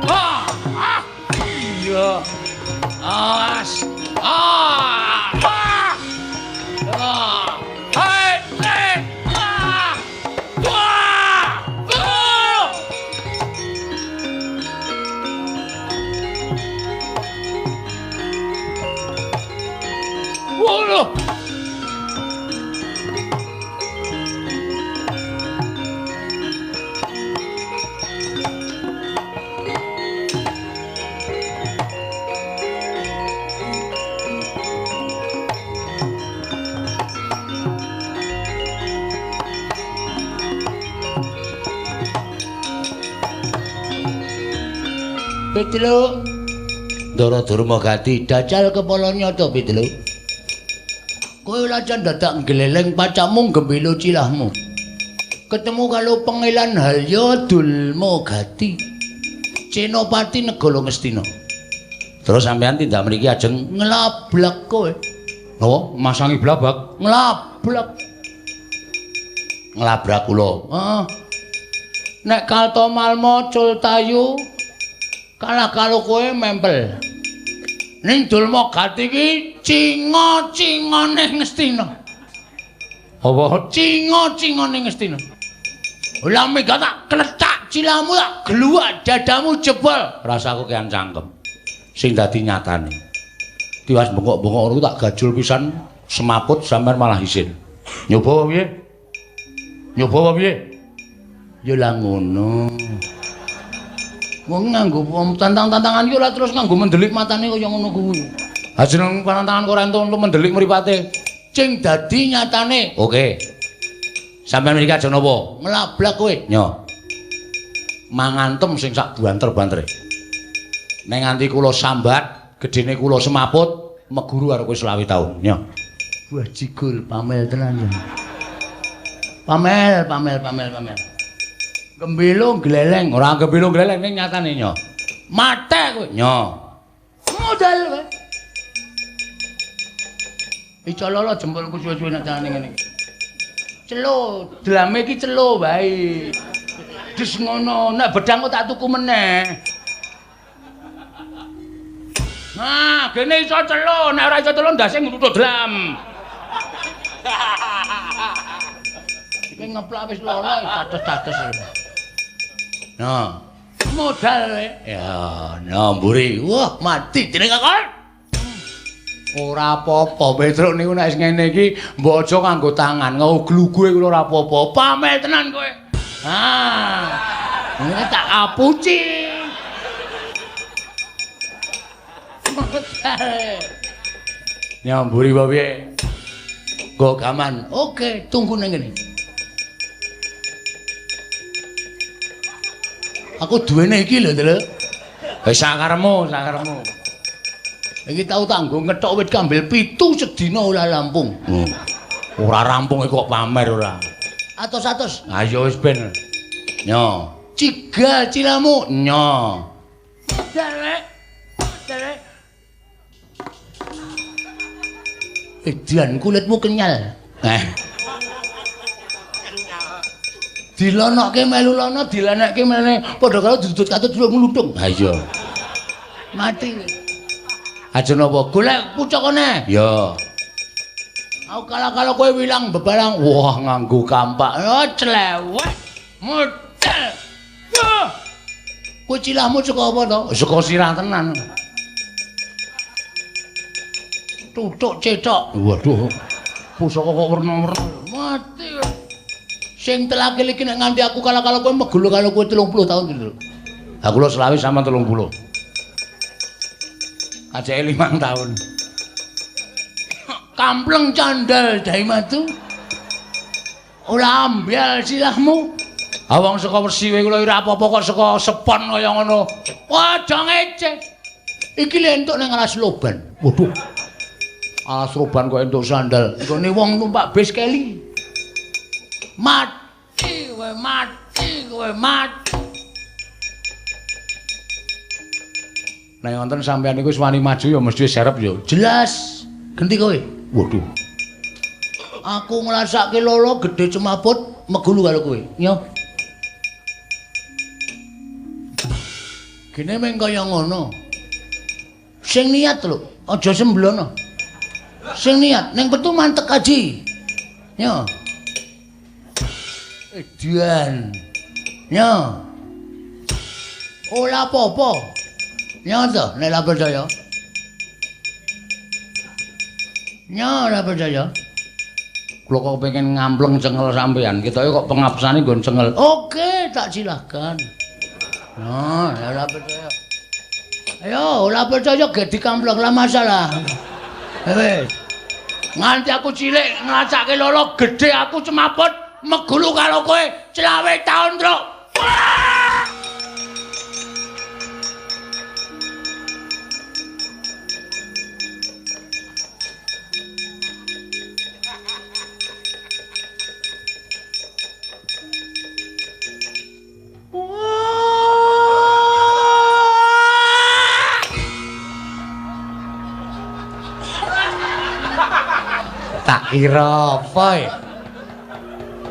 Ah. Ah. Iya. Awas. Ah. Ah. Ah. Hai. Eh. Ah. Wah. Oh. Waduh. Petruk. Ndara Durmagati dajal kepala nyata Petruk. Kowe lajan dadak nggleleng pacamu gembilo cilahmu. Ketemu karo Pangeran Halya Dulmagati. Senopati Negara Ngastina. Terus sampean tindak mriki ajeng nglablak kowe. Napa? Masangi blabak? Nglablak. Nglabrak kula. Heeh. Nek Kartomarma Cultayu kalah karo kowe mempel. Ning Dulmagati iki cinga-cingane Ngastina. Apa? Cinga-cingane Ngastina. Lah mega tak klecak cilahmu tak gluwak dadamu jebol. Rasaku kean cangkem. Sing dadi nyatane. Tiwas bengok-bengok ngono tak gajul pisan semaput sampean malah isin. Nyoba apa piye? Nyoba apa piye? Ya lah ngono. Wong nganggo tantang-tantangan iki ora terus nganggo mendelik matane kaya ngono kuwi. Ha jeneng pantangan kok ora entuk mendelik mripate. Sing dadi nyatane. Oke. Sampeyan mriki aja napa? Nglablak kowe. Nyo. Mangantem sing sak banter-bantere. Nek nganti kula sambat, gedene kula semaput, meguru karo kowe 25 taun. Nyo. Buah jigul pamel tenan ya. Pamel, pamel, pamel, pamel. Gembilo gleleng, ora gembilo gleleng ning nyatane nyo. Mate kowe. Nyo. Modal kowe. Iso lolo jempolku suwe-suwe nek carane ngene iki. Celo, drame iki celo wae. Des ngono, nek bedang kok tak tuku meneh. Nah, gene iso celo, nek ora iso celo ndase ngluthuk dlam. Iki ngeplak wis loro tates-tates. Nah, modal kowe. Ya, nah mburi. Wah, mati dening kakon. Ora apa-apa, Petruk niku nek wis ngene iki mbok aja nganggo tangan, ngegluguhe kula ora apa-apa. Pamer tenan kowe. Ah. Ngene tak apuci. Modal. Nyamburi wae piye? Nggo gaman. Oke, tunggu ning kene. Aku duwene iki lho, Nduk. Wis sakaremu, sakaremu. Iki tau tanggo ngethok wit kambil 7 sedina ora rampung. Ora rampung kok pamer ora. Atos-atos. Ayo wis ben. Nyo. Cigal cilamu. Nyo. Derek. Derek. Edan kulitmu kenyal. Eh. Dilonokke melu lono, dilenekke mene padha karo dudut katut ngluthung. Ha iya. Mati. Aja napa golek pucukane. Ya. Aku kalah-kalah kowe wilang bebalang. Wah, nganggo kampak. Oh, clewek. Model. Wah. Kowe cilahmu saka apa to? Saka sirah tenan. Tutuk cetok. Waduh. Pusaka kok werna-werna. Mati. Sing telakil iki nek nganti aku kalah-kalah kowe megulu karo kowe 30 tahun gitu. Aku lho selawe sama 30. Ajake 5 tahun. Kampleng candal dai matu. Ora ambyal silahmu. Ha wong saka Persiwe kula ora apa-apa kok saka sepon kaya ngono. Wah, aja ngece. Iki lho entuk nang alas loban. Waduh. Alas loban kok entuk sandal. Nggone wong numpak bis keli. Mati kowe, mati kowe, mati. Nek wonten sampeyan niku wis wani maju ya mesti serep ya. Jelas. Genti kowe. Waduh. Aku ngrasake lolo gedhe cemaput megulu karo kowe. Nyo. Gene meng kaya ngono. Sing niat lho, aja semblono. Sing niat ning petu mantek aji. Nyo. Edian. Nyo. Ora apa-apa. Nyo to, nek ora percaya. Nyo ora percaya. Kula kok pengen ngampleng cengel sampean. Ketoke kok pengapsane nggon cengel. Oke, tak silahkan. Nah, ora percaya. Ayo, ora percaya ge dikampleng lah masalah. Wis. Nganti aku cilik ngrasake lolo gedhe aku cemaput megulu karo kowe 25 taun, Truk. Tak kira apa ya?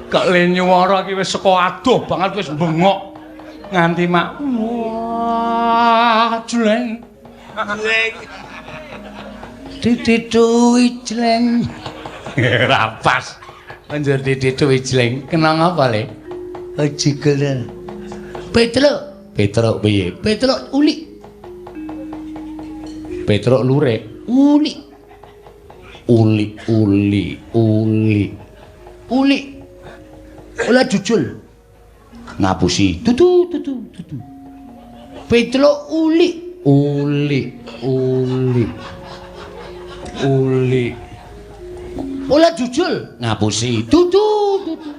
Kok le nyuwara iki wis saka adoh banget wis bengok nganti mak wah jleng. Jleng. Dititui jleng. Ora pas. Banjur dititui jleng. Kenang apa le? Jigelen. Petruk. Petruk piye? Petruk ulik. Petruk lurik. Ulik. Uli uli uli uli ora jujul ngapusi tutu tutu tutu Petruk uli uli uli uli ora jujul ngapusi tutu tutu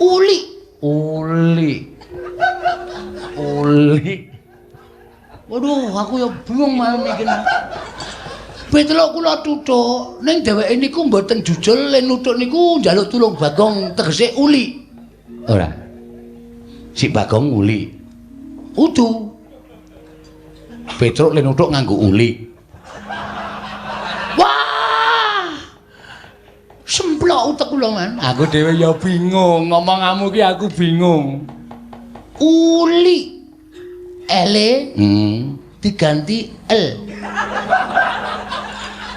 uli uli uli. Waduh, aku ya bingung malam iki. Petruk kula tutuk ning dheweke niku mboten jujul le nutuk niku njaluk tulung Bagong tegese uli. Ora. Si Bagong uli. Udu. Petruk le nutuk nganggo uli. Wah! Semplok utek kula, Man. Aku dhewe ya bingung, ngomongamu ki aku bingung. Uli. Ele diganti L.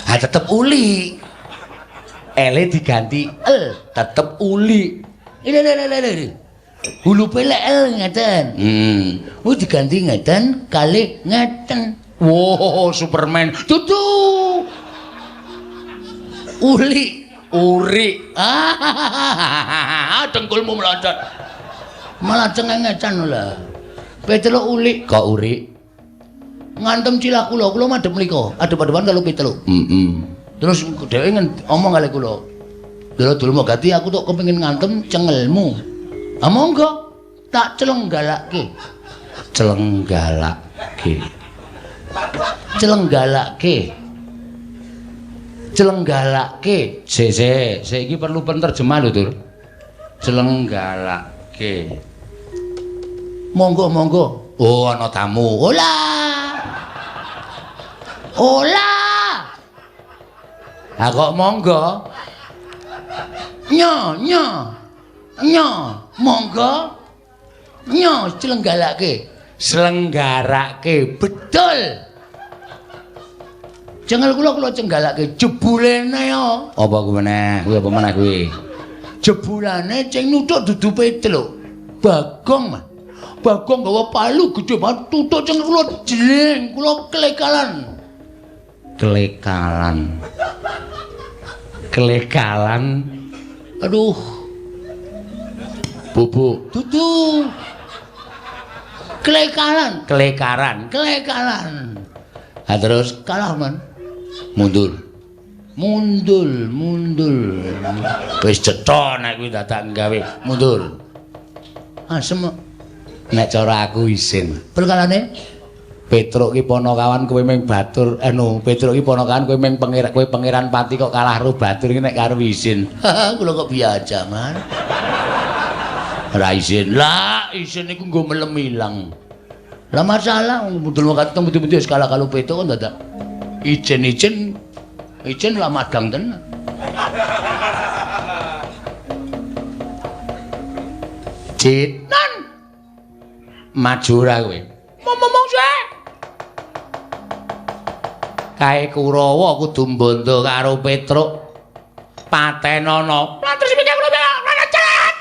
Ha tetep uli. L diganti L, tetep uli. Ile. Hulupe lek L ngeten. Kuwi diganti ngeten kali ngeten. Wow, Superman. Dudu. Uli, uri. Ah, dengkulmu meloncat. Malah cengengecan lho. Petruk uli kok uri. Ngantem cilah kula, kula madhep mriko. Adep-adepan karo Petruk. Heeh. Terus dheweke omong kali kula. Lha dulmu gati aku tok kepengin ngantem cengelmu. Ah monggo, tak celenggalake. Celenggalake. Celenggalake. Celenggalake. Sik sik, sik iki perlu penerjemah lho, Dur. Celenggalake. Monggo monggo. Oh, ana tamu. Ola. Ola. Ha kok monggo? Nyo nyo. Nyo, monggo. Nyo celenggalake. Selenggarake. Betul. Cengel kula kula cenggalake jebulene yo. Apa kuwi meneh? Kuwi apa meneh kuwi? Jebulane sing nuthuk dudu Petruk. Bagong, Mas. Bagong gawa palu gedhe banget tutuk cengel kula jling, kula klekalan. Klekalan. Klekalan. Aduh. Bubuk. Dudu. Klekalan, klekaran, klekalan. Ha terus kalah, Man. Mundur. Mundur, mundur. Wis cetha nek kuwi dadak gawe mundur. Asem nek cara aku isin. Perkarane Petruk ki panakawan kowe ming batur, anu Petruk ki panakawan kowe ming pangeran, kowe pangeran pati kok kalah karo batur iki nek karo isin. Kula kok biasa, Man. Ora isin. Lah, isin iku nggo melem ilang. Lah masalah mudul kateng pundi-pundi wis kalah karo Petruk kok dadak ijen-ijen ijen lah madang tenan. Cinan. Maju ora kowe? Momong sik. Kae Kurawa kudu mbondo karo Petruk. Patenono. Lah terus piye kula celat.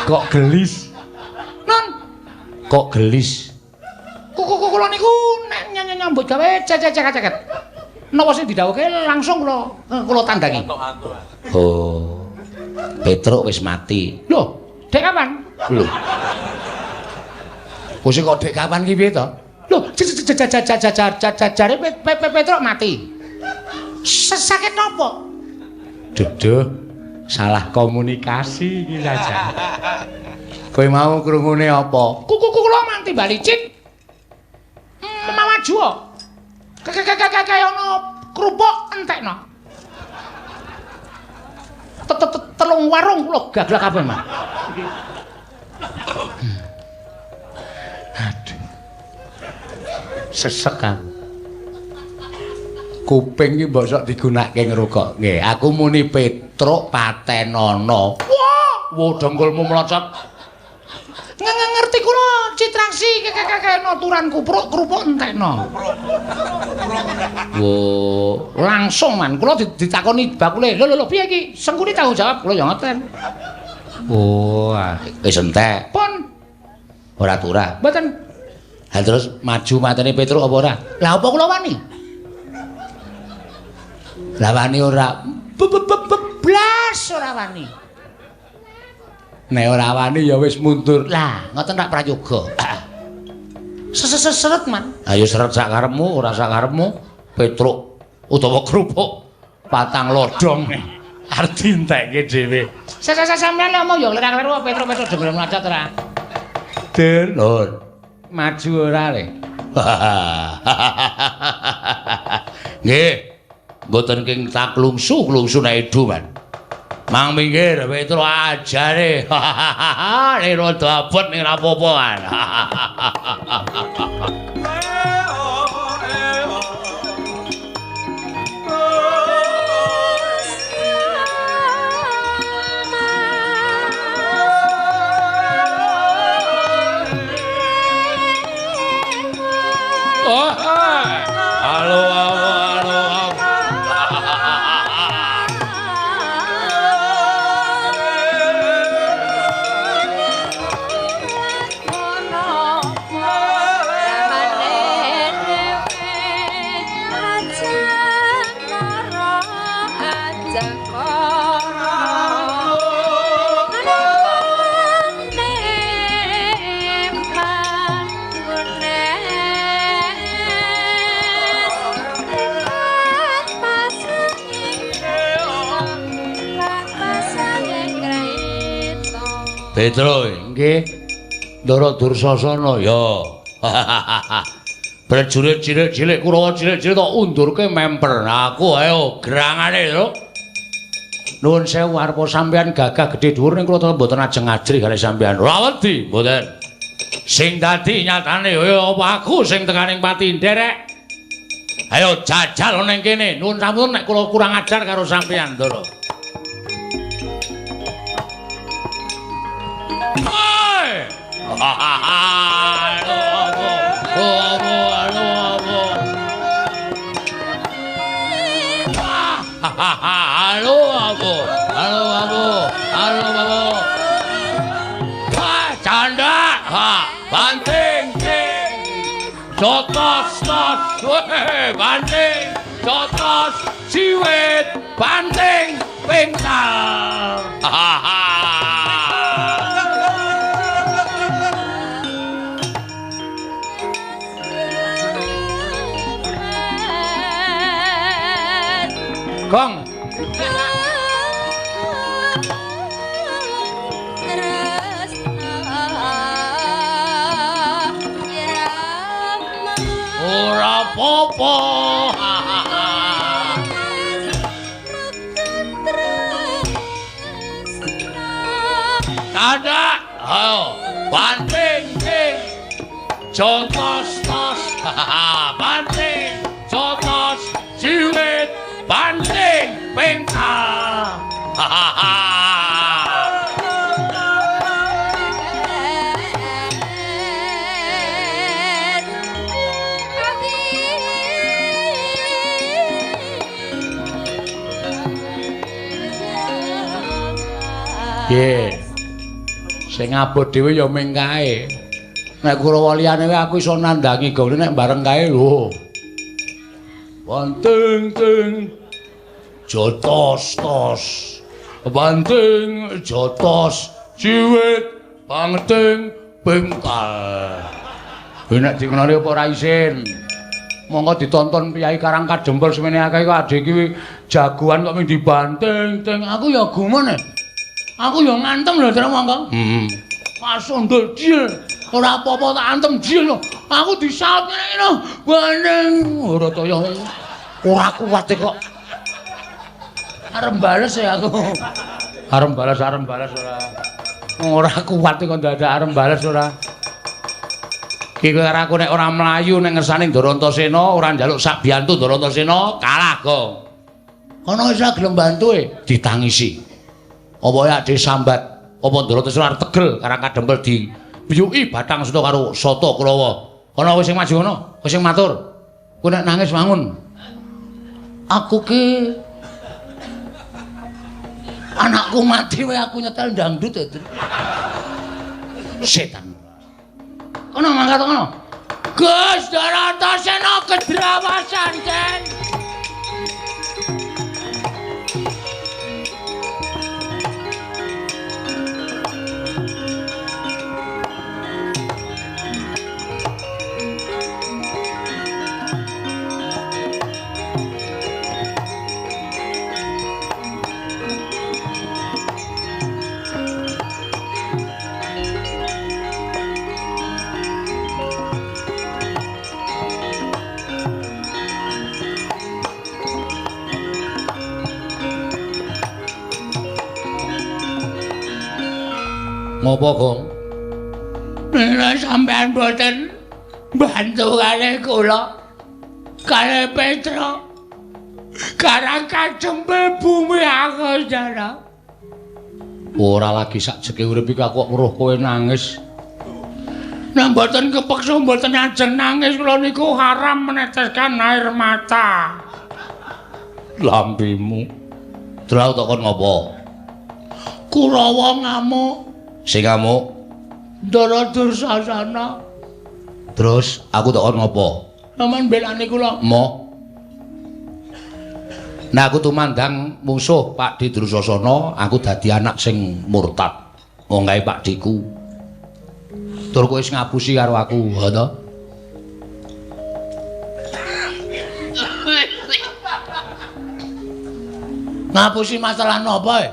Kok gelis? Non. Kok gelis? Kuku kula niku nek nyambut gawe cecek-ceket. Napa sing didhawuhke langsung kula kula tandangi. Oh. Petruk wis mati. Lho, dek kapan? Lho. Bose kok dek kapan ki piye to? Lho, jare Petruk mati. Sakit napa? Duduh, salah komunikasi iki saja. Kowe mau krungune apa? Kuku kula manti bali cit. Mawaju kok. Kaya ana kerupuk entekno. Telung warung kula gaglak kabeh, Mas. Aduh. Sesek aku. Kuping iki mbok sok digunakake ngrungok. Nggih, aku muni Petruk patenono. Wah, wo dengkulmu mlocot. Ngerti kula citraksi kekekekno turan kupruk kerupuk entekno. Wo, langsung man kula ditakoni bakule. Lho lho lho piye iki? Sengkuni tanggung jawab kula ya ngoten. Oh, wis entek. Pun ora turah. Mboten. Ha terus maju matene Petruk apa ora? Lah apa kula wani? Lah wani ora. Blas ora wani. Nek ora wani ya wis mundur. Lah, ngoten tak prayoga. Seret, Man. Ayo seret sak karepmu, ora sak karepmu. Petruk utawa kerupuk patang lodhong arep dientekke dhewe. Sampeyan lek omong ya kleru-kleru Petruk-Petruk dhewe mlacot ora. Lur. Maju ora le. Nggih. Mboten king taklungsu-klungsu nek edu, Man. Mang minggir Petruk ajare. Nek rada abot ning ra apa-apa, Man. Petro, nggih. Ndara Dursasana ya. Prajurit cilik-cilik Kurawa cilik-cilik tok undurke memper. Aku ayo gerangane lho. Nuwun sewu arepa sampean gagah gedhe dhuwur ning kula mboten ajeng ajrih kali sampean. Ora wedi, mboten. Sing dadi nyatane ya apa aku sing tekaning pati nderek. Ayo jajal ning kene. Nuwun sampun nek kula kurang ajar karo sampean, Ndara. Halo aku, halo aku, halo aku. Wah, canda, ha, banting, ting, jotos, tos, weh, banting, jotos, siwit, banting, pingtal. Hahaha. Gong. Ora apa-apa. Kada, ayo, banting ting. Jotos tos. Banting, jotos, jiwit, banting, pengkal. Nggih. Sing abot dhewe ya ming kae. Nek Kurawa liyane wae aku iso nandhangi gone nek bareng kae lho. Banting ting jotos tos. Banting jotos jiwit banting bengkal. Kowe nek dikenali apa ora isin? Monggo ditonton piyai Karang Kadempel semene akeh kok adhe iki jagoan kok ming dibanting ting. Aku ya gumun. Aku ya ngantem lho terus monggo. Heeh. Pasundul jil. Ora apa-apa tak antem jil lho. Aku disaut ngene iki lho. Banting ora kaya ora kuat kok. Arep bales ya aku. Arep bales ora. Ora kuat kok ndadak arep bales ora. Iki karo aku nek ora mlayu nek ngersane Ndara Antasena ora njaluk sak biyantu Ndara Antasena kalah kok. Kono wis gelem bantu e ditangisi. Apa ya disambat apa Ndara Antasena arep tegel Karang Kadempel di biyuki batang seta karo sata Kurawa. Kono wis sing maju kono, wis sing matur. Kowe nek nangis wangun. Aku ki anakku mati wae aku nyetel dangdut ya. Setan. Kono mangkat kono. Gus Ndara Antasena kedrawasan, Den. Ngopo, Gong? Nek sampean mboten bantu kalih kula, kalih Petro, Karang Kadempel bumi aku jana. Ora lagi sakjeke urip iki aku kok weruh kowe nangis. Nek mboten kepeksa mboten ajeng nangis kula niku haram meneteskan air mata. Lambimu. Terus tak kon ngopo? Kurawa ngamuk. Sing ngamuk Ndara Dursasana. Terus aku tak kon ngopo? Sampeyan belani kula. Moh. Nah aku tumandang mungsuh Pakdhe Dursasana, aku dadi anak sing murtad. Wong gawe pakdheku. Tur kowe wis ngapusi karo aku, ha to? Ngapusi masalah napa e?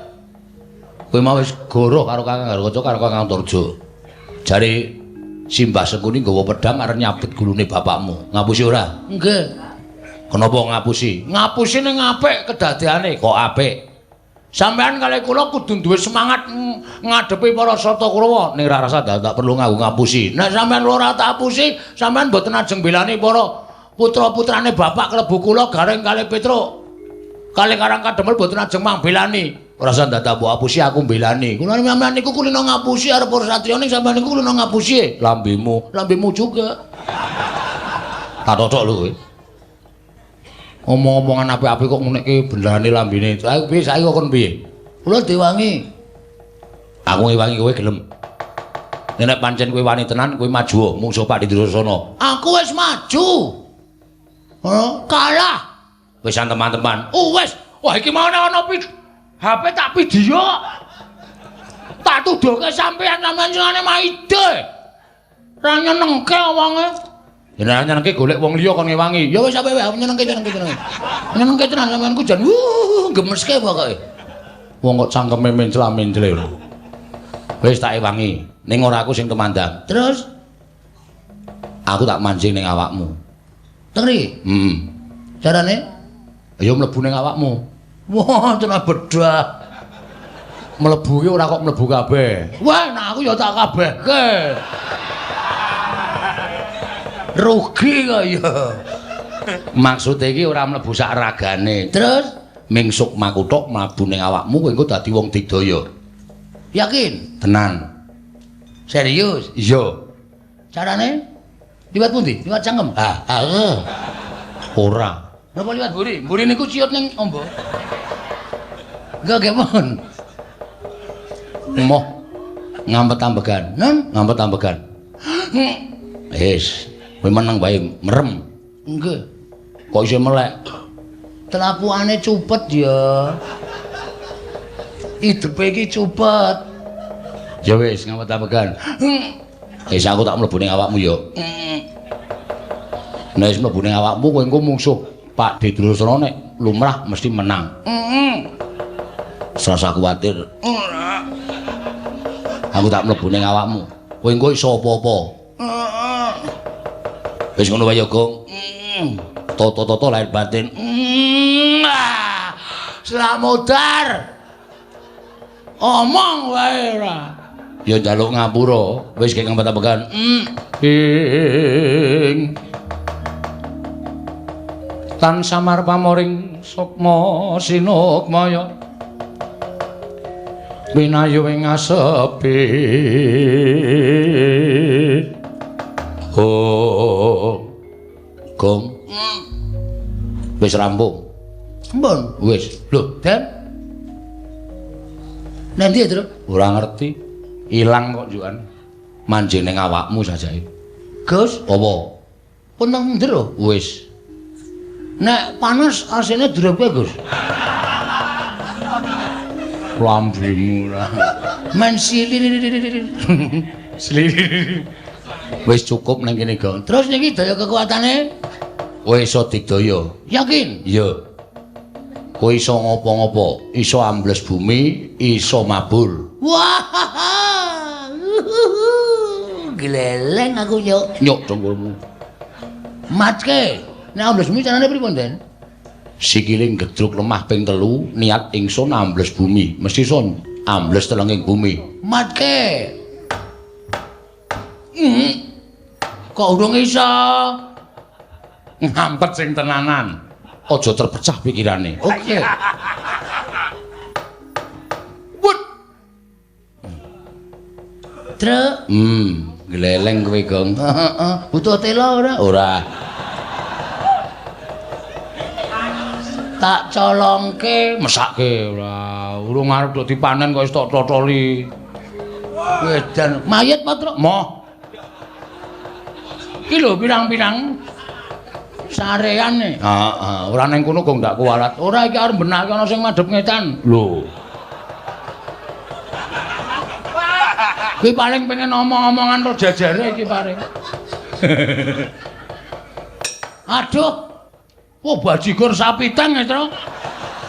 Kowe mau wis goroh karo Kakang Garukaca karo Kakang Antarja. Jare Simbah Sengkuni nggawa pedhang arep nyabet gulune bapakmu. Ngapusi ora? Nggih. Kenapa ngapusi? Ngapusi ning apik kedadeane kok apik. Sampeyan kalih kula kudu duwe semangat ngadepi para Sata Kurawa ning ora rasa tak perlu nganggo ngapusi. Nek sampeyan ora tak apusi, sampeyan mboten ajeng belani para putra-putrane bapak klebu kula Gareng kalih Petruk. Kalih Karang Kademel mboten ajeng mangbelani. Ora usah dadak mbok apusi aku mbelani. Kula sampeyan niku kulino ngapusi arep para satriya ning sampeyan niku kulino ngapusi. Lambemu, lambemu juga. Tak totok lho kowe. Omong-omongan apik-apik kok ngunekke benderane lambene. Lah piye saiki kok kon piye? Kula diwangi. Aku ngewangi kowe gelem. Nek pancen kowe wani tenan kowe maju mungsuh Pak Durasana. Aku wis maju. Oh, kalah. Wis teman-teman. Oh wis. Wah iki mau ana HP tak video. Tak tuduhke sampeyan sampeyan senengane maide. Ora nyenengke wonge. Ya nek nyenengke golek wong liya kon ngewangi. Ya wis sampe wae nyenengke nyenengke nyenengke. Nyenengke tenan sampeyan ku jan gemeske pokoke. Wong kok cangkeme mencla-mencle lho. Wis tak ewangi, ning ora aku sing tumandang. Terus aku tak mancing ning awakmu. Teng mriki? Heeh. Carane? Ya mlebu ning awakmu. Wah, tenan bedah. Mlebu ki ora kok mlebu kabeh. Wah, nek aku ya tak kabehke. Rugi kok ya. Maksude iki ora mlebu sak ragane. Terus ming sukmaku tok mlebu ning awakmu kowe engko dadi wong digdaya. Yakin? Tenan. Serius? Iya. Carane? Liwat pundi? Liwat cangkem? Ha, ha. Ora. Napa liwat mburi? Mburi niku ciut ning ombo. Enggak gemon. Moh ngampet ambegan. Nen, ngampet ambegan. Wis, kowe meneng wae merem. Nggih. Kok isih melek? Telapukane cupet ya. Idepe iki cupet. Ya wis, ngampet ambegan. Wis aku tak mlebu ning awakmu ya. Nek wis mlebu ning awakmu kowe engko mungsuh Pak Durasana nek lumrah mesti menang. Serasa kuwatir. Ora. Aku tak mlebu ning awakmu. Kowe engko iso apa-apa. Wis ngono wae ya, Gong. Toto-toto lahir batin. Slamodar. Omong wae ora. Ya njaluk ngapura, wis kek ngempet-empetan. Ing tan samar pamoring sukma sinukmaya winayu ing asepi. Oh. Gong. Wis rampung. Mbon. Wis. Lho, Den. Nanti ya, Truk? Ora ngerti. Ilang kok njukan. Manjing ning awakmu sajake. Gus, apa? Pun nang njero. Wis. Nek panas asine direbke, Gus. Lambemu ora. Men sili. Sili. Wis cukup nang kene, Gong. Terus niki daya kekuatane? Kowe iso digdaya. Yakin? Iya. Kowe iso ngopo-ngopo, iso ambles bumi, iso mabur. Wah. Gleleng aku nyuk. Nyuk dengkulmu. Matke. Nek ambles bumi carane pripun, Den? Sikile gedruk lemah ping 3, niat ingsun ambles bumi, mesti sun ambles telenging bumi. Matke. Kok urung iso? Ngampet sing tenanan. Aja terpecah pikirane. Oke. Wut. Truk. Gleleng kowe, Gong. Heeh. Butuh tela ora? Ora. Tak colongke, mesake ora. Urung arep do dipanen kok wis tok totoli. Wedan mayit apa, Truk? Moh. Iki lho pirang-pirang sareane. Heeh, ora ning kono kok ndak kuwalat. Ora iki arep benake ana sing madhep ngetan. Lho. Kuwi paling pengen omong-omongan ro jajare iki paling. Aduh. Wah, bajigur sapi teng, Tru.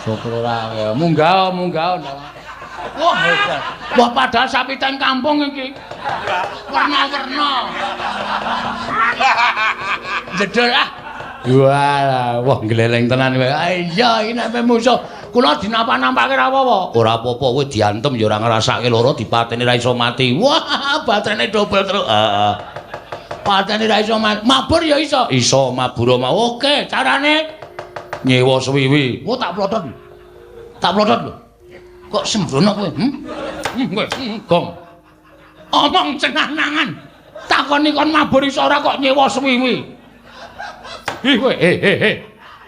Syukur ora. Munggah, munggah. Wah, hebat. Wah, padahal sapi teng kampung iki. Warna-warna. Jedul ah. Walah, wah gleleng tenan kowe. Iya, iki nek musuh kula dinapa-nampake ora apa-apa. Ora apa-apa, kowe diantem ya ora ngrasake lara, dipateni ra iso mati. Wah, baterene dobel terus. Heeh. Patene ra iso mati. Mabur ya iso. Iso mabur mau. Oke, carane nyewa suwiwi. Wah, tak plotot. Tak plotot lho. Kok sembrono kowe? Kowe gong. Omong cenah-nangan. Takoni kon mabur iso ora kok nyewa suwiwi. Ih kowe, eh.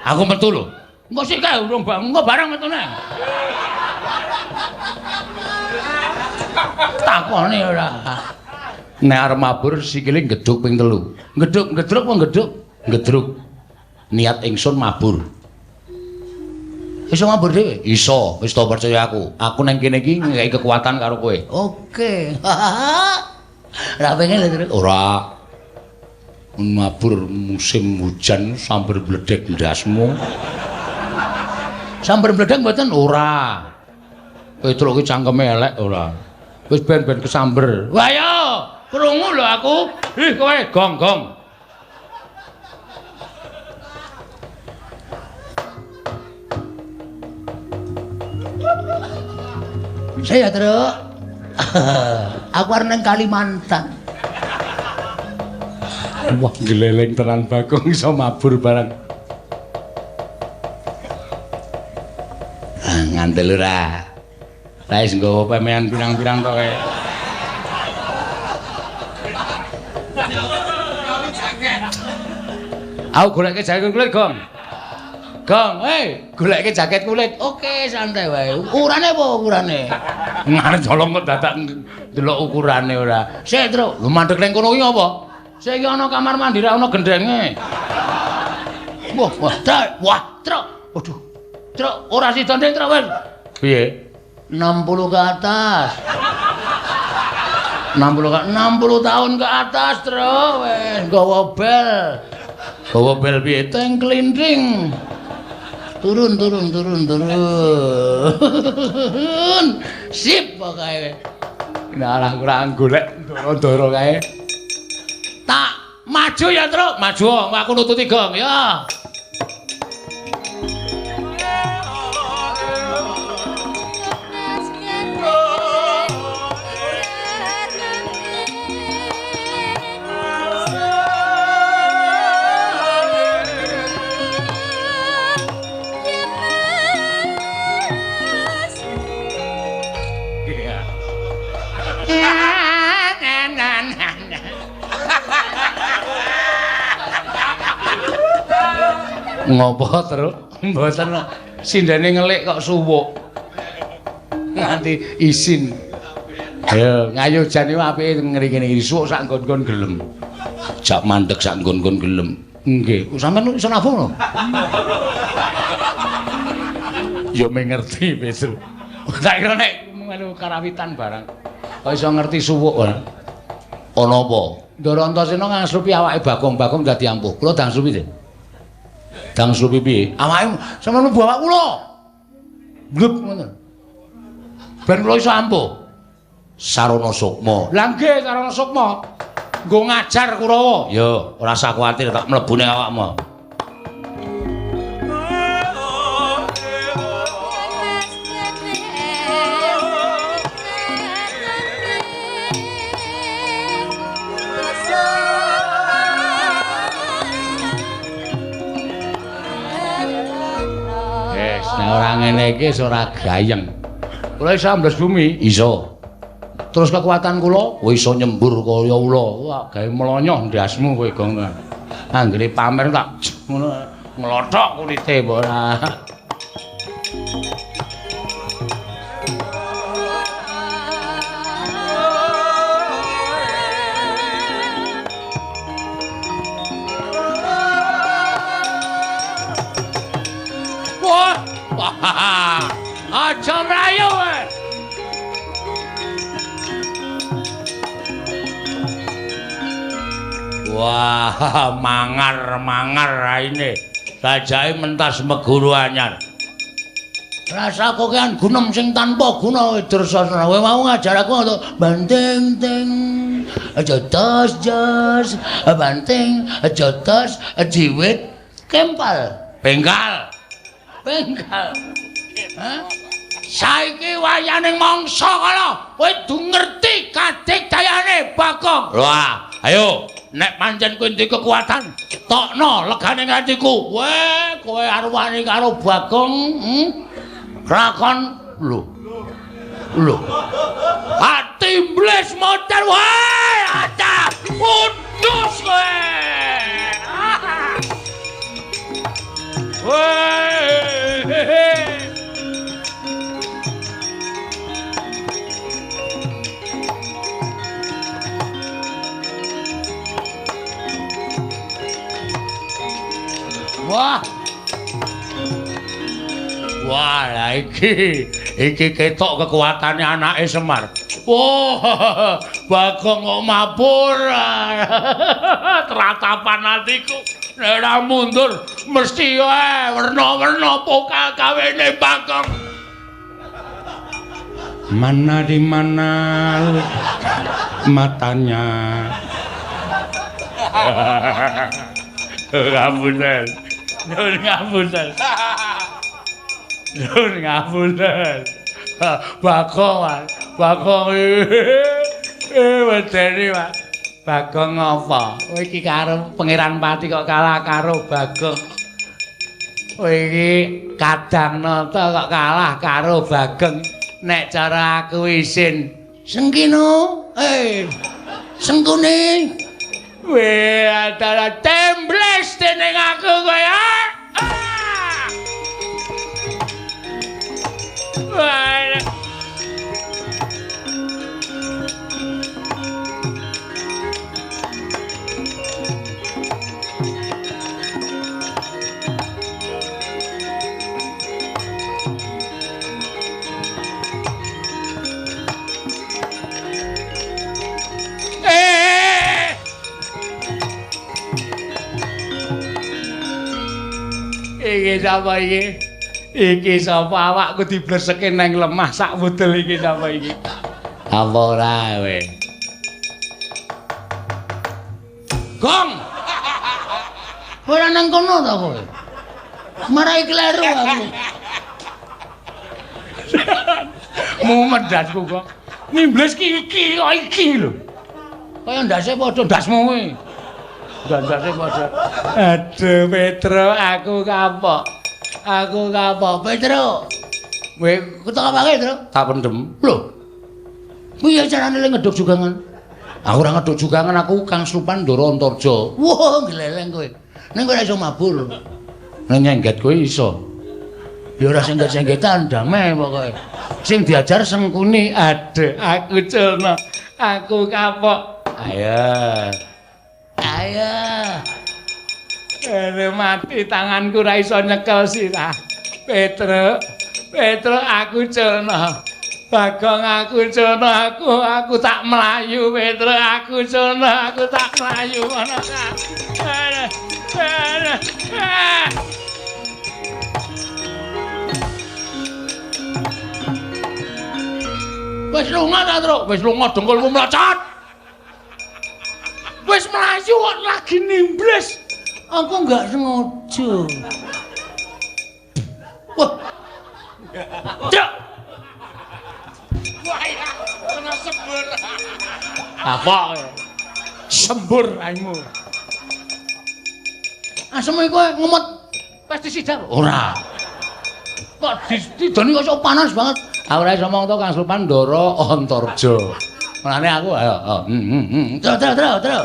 Aku metu lho. Engko sik kae urung engko bareng metune. Takoni ora. Nek arep mabur sikile ngeduk ping 3. Ngeduk, ngedruk apa ngeduk? Ngedruk. Niat ingsun mabur. Iso mabur dhewe? Iso, wis to percaya aku. Aku nang kene iki ngekeki kekuatan karo kowe. Oke. Ora pengen lho, Truk. Ora. Mabur musim hujan sambar bledek ndasmu. Sambar bledek mboten? Ora. Petruk ki cangkeme elek ora. Wis ben-ben kesamber. Wah yo, krungu lho aku. Ih kowe gong-gong. Saya Truk. Aku arep nang Kalimantan. Wah, gleleng tenan Bagong iso mabur barang. Ah, ngandel ora. Lah wis nggawa pemean pirang-pirang to kae. Aku goleke jaket kulit, Gong. Gong, hei, goleke jaket kulit. Oke, santai wae. Ukurane apa ukurane? Ngarep jolong kok dadak ndelok ukurane ora. Sik, Truk. Lho mandek ning kono kuwi apa? Saiki ana kamar mandi ra ana gendenge. Wah, wah, Truk. Wah, Truk. Waduh. Truk, ora sida ndek, Truk wis. Piye? 60 ke atas. 60 tahun ke atas, Truk. Wis nggawa bel. Gawa bel piye? Teng klinting. Turun, turun, turun, turun. Sip pokoke. Nah, lah kurang golek ndoro-ndoro kae. Tak maju ya, Truk. Maju, aku nututi gong ya. Ngopo, Truk? Mboten sindene ngelik kok suwuk. Nganti isin. Ayo, ngayo jane apike ngene iki suwuk sak nggon-nggon gelem. Jak mandeg sak nggon-nggon gelem. Nggih, sampean iso nabung lho. Ya mengerti, Petru. Tak kira nek melu karawitan barang. Kok iso ngerti suwuk ora? Ana apa? Ndara Antasena ngangslupi awake Bagong-bagong dadi ampuh. Kula dangslupi deh. Dangslupi piye? Awake sampeyan mlebu awak kula. Blub ngono. Ben kula iso ampuh. Sarana sukma. Lah nggih, sarana sukma. Nggo ngajar Kurawa. Ya, ora usah kuwatir tak mlebu ning awakmu. Ora ngene iki wis ora gayeng. Kula iso ambles bumi, iso. Terus kekuatan kula, kowe iso nyembur kaya ula. Wah, gawe mlonyoh ndasmu kowe, Gong. Anggere pamer tak ngono nglothok kulite apa ora. Wah, aja mlayu kowe. Wah, mangar-mangar raine. Sajake mentas meguru anyar. Rasa kokean gunem sing tanpa guna Dursasana. Kowe mau ngajar aku untuk banting ting aja tos jos banting aja tos jiwit kempal. Bengkal. Bengkal. Hah? Saiki wayaning mangsa kala kowe du ngerti kadigdayane Bagong. Wah, ayo nek pancen kowe duwe kekuatan, tokno legane atiku. Weh, kowe arep wani karo Bagong, Lakon lho. Lho. Ati mbles modal wae, acah. Undus kowe. Weh. Wah. Wah, lah iki ketok kekuatane anake Semar. Wah, Bagong kok mabur. Tratapan atiku nek ora mundur mesti wae werna-werna pokal kawene Bagong. Mana di mana matanya. Ngapunten. Nyuwun ngapunten. Nyuwun ngapunten. Bagong, Mas. Bagong. Wedeni, Mas. Bagong ngapa? Kowe iki karo Pangeran Pati kok kalah karo Bagong. Kowe iki Kadang Nata kok kalah karo Bagong. Nek cara aku isin. Sengkino, Sengkuni. Weh, antara tembles dening aku kowe. Wah. Iki sapa iki? Iki sapa awakku diblerseke nang lemah sak wudel iki sapa iki? Apa ora kowe? Gong. Ora nang kono ta kowe? Marai kleru aku. Mumet ndasku kok. Nimbles ki iki kok iki lho. Kaya ndase padha ndasmu kuwi. Ndase padha. Aduh Petro, aku kapok. Aku kapok Petro. Kowe ketok apake, Tro? Tak pendem. Lho. Piye carane le ngeduk jugangan? Aku ora ngeduk jugangan, aku Kang Slupan Ndara Antarja. Wah, gleleng kowe. Ning kowe ora iso mabur. Nek nyengget kowe iso. Ya ora sengget-senggetan, damai pokoke. Sing diajar Sengkuni. Aduh, aku culna. Aku kapok. Ayo. Ayo. Aduh, mati tanganku ora iso nyekel sirah. Petro, Petro aku culna. Bagong aku culna, aku tak mlayu Petro, aku culna, aku tak mlayu ana ta. Wis lunga ta, Tru? Wis lunga dengkulmu mlocot. Wis mlayu kok lagi nimbles. Aku enggak sengaja. Wah. Cuk. Wah, ya, kena sembur. Apa? Sembur raimu. Asem iku ngemot pestisida. Ora. Kok didoni kok panas banget. Aku ora iso omong to Kang Slupan Ndara Antarja. Mulane aku ayo. Tro tro tro tro.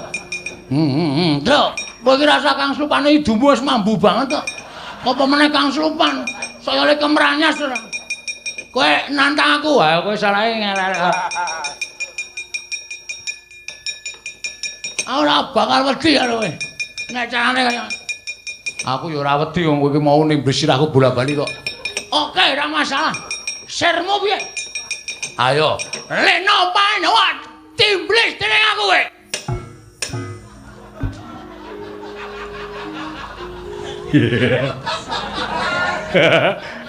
Tro. Kowe iki rasa Kang Slupane idumu wis mambu banget kok. Apa meneh Kang Slupan? Saya le kemranyas ora. Kowe nantang aku, ayo kowe salahe ngelek. Ora bakal wedi karo kowe. Nek carane kaya aku ya ora wedi wong kowe iki mau nimbes sirahku bola-bali kok. Oke, ora masalah. Sermu piye? Ayo. Leno panawat timblis dening aku kowe.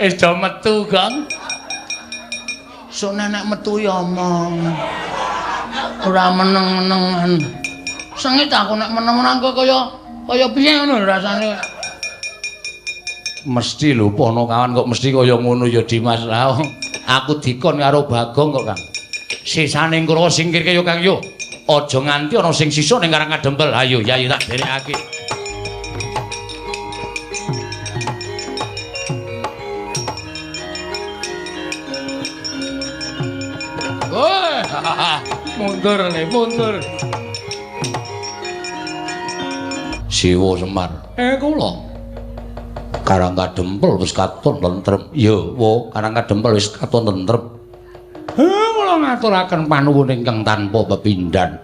Wis do metu, Gong. Sok nek metu ya omong. Ora meneng-menengan. Sengit aku nek meneng-meneng kok kaya piye ngono rasane. Mesti lho Ponokawan kok mesti kaya ngono ya Dimas. Lah aku dikon karo Bagong kok, Kang. Sisane Kurawa singkirke yo Kang yo. Aja nganti ana sing sisa ning Karang Kadempel. Ayo yayi tak derekake. Mundur le, mundur. Siwa Semar. Kula. Karang Kadempel wis katon tentrem. Ya, wo, Karang Kadempel wis katon tentrem. Kula ngaturaken panuwun ingkang tanpa pepindhan.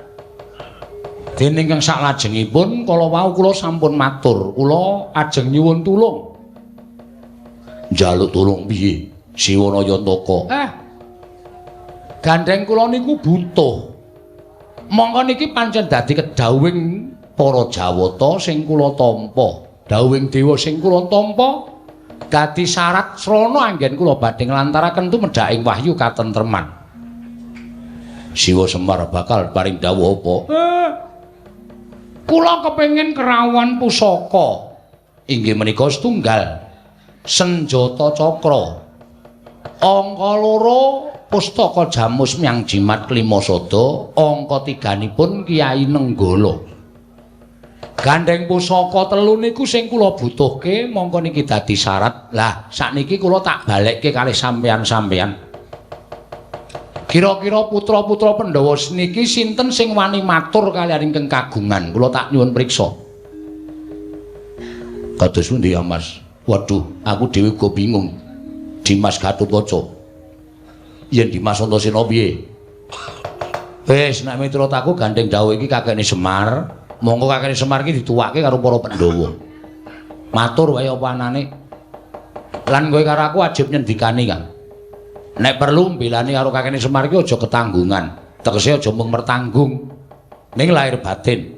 Dene ingkang saklajengipun kala wau kula sampun matur, kula ajeng nyuwun tulung. Njaluk tulung piye? Siwa Nayantaka. Gandheng kula niku butuh. Mongko niki pancen dadi kedhawuhing para Jawata sing kula tampa. Dhawuhing dewa sing kula tampa dadi syarat srana anggen kula badhe nglantaraken tumedhaking wahyu katentreman. Siwa Semar bakal paring dawuh apa? Kula kepengin kerawuhan pusaka. Inggih menika setunggal senjata cakra. Angka loro pustaka Jamus Myang Jimat Klimasada, angka tiganipun Kyai Nenggala. Gandheng pusaka telu niku sing kula butuhke, mongko niki dadi syarat. Lah, sakniki kula tak balekke kalih sampeyan-sampeyan. Kira-kira putra-putra Pandhawa niki sinten sing wani matur kaliyan ingkang kagungan? Kula tak nyuwun priksa. Kados pundi ya, Mas? Waduh, aku dhewe uga bingung. Dimas Gatotkaca. Yen Dimas Antasena piye? Wis nek miturut aku gandheng dawuh iki kakekne Semar, mongko kakekne Semar iki dituwake karo para Pandhawa. Matur wae apa anane. Lan kowe karo aku wajib nyendikani, Kang. Nek perlu mbelani karo kakekne Semar iki aja ketanggungan. Tegese aja mung mertanggung. Ning lahir batin.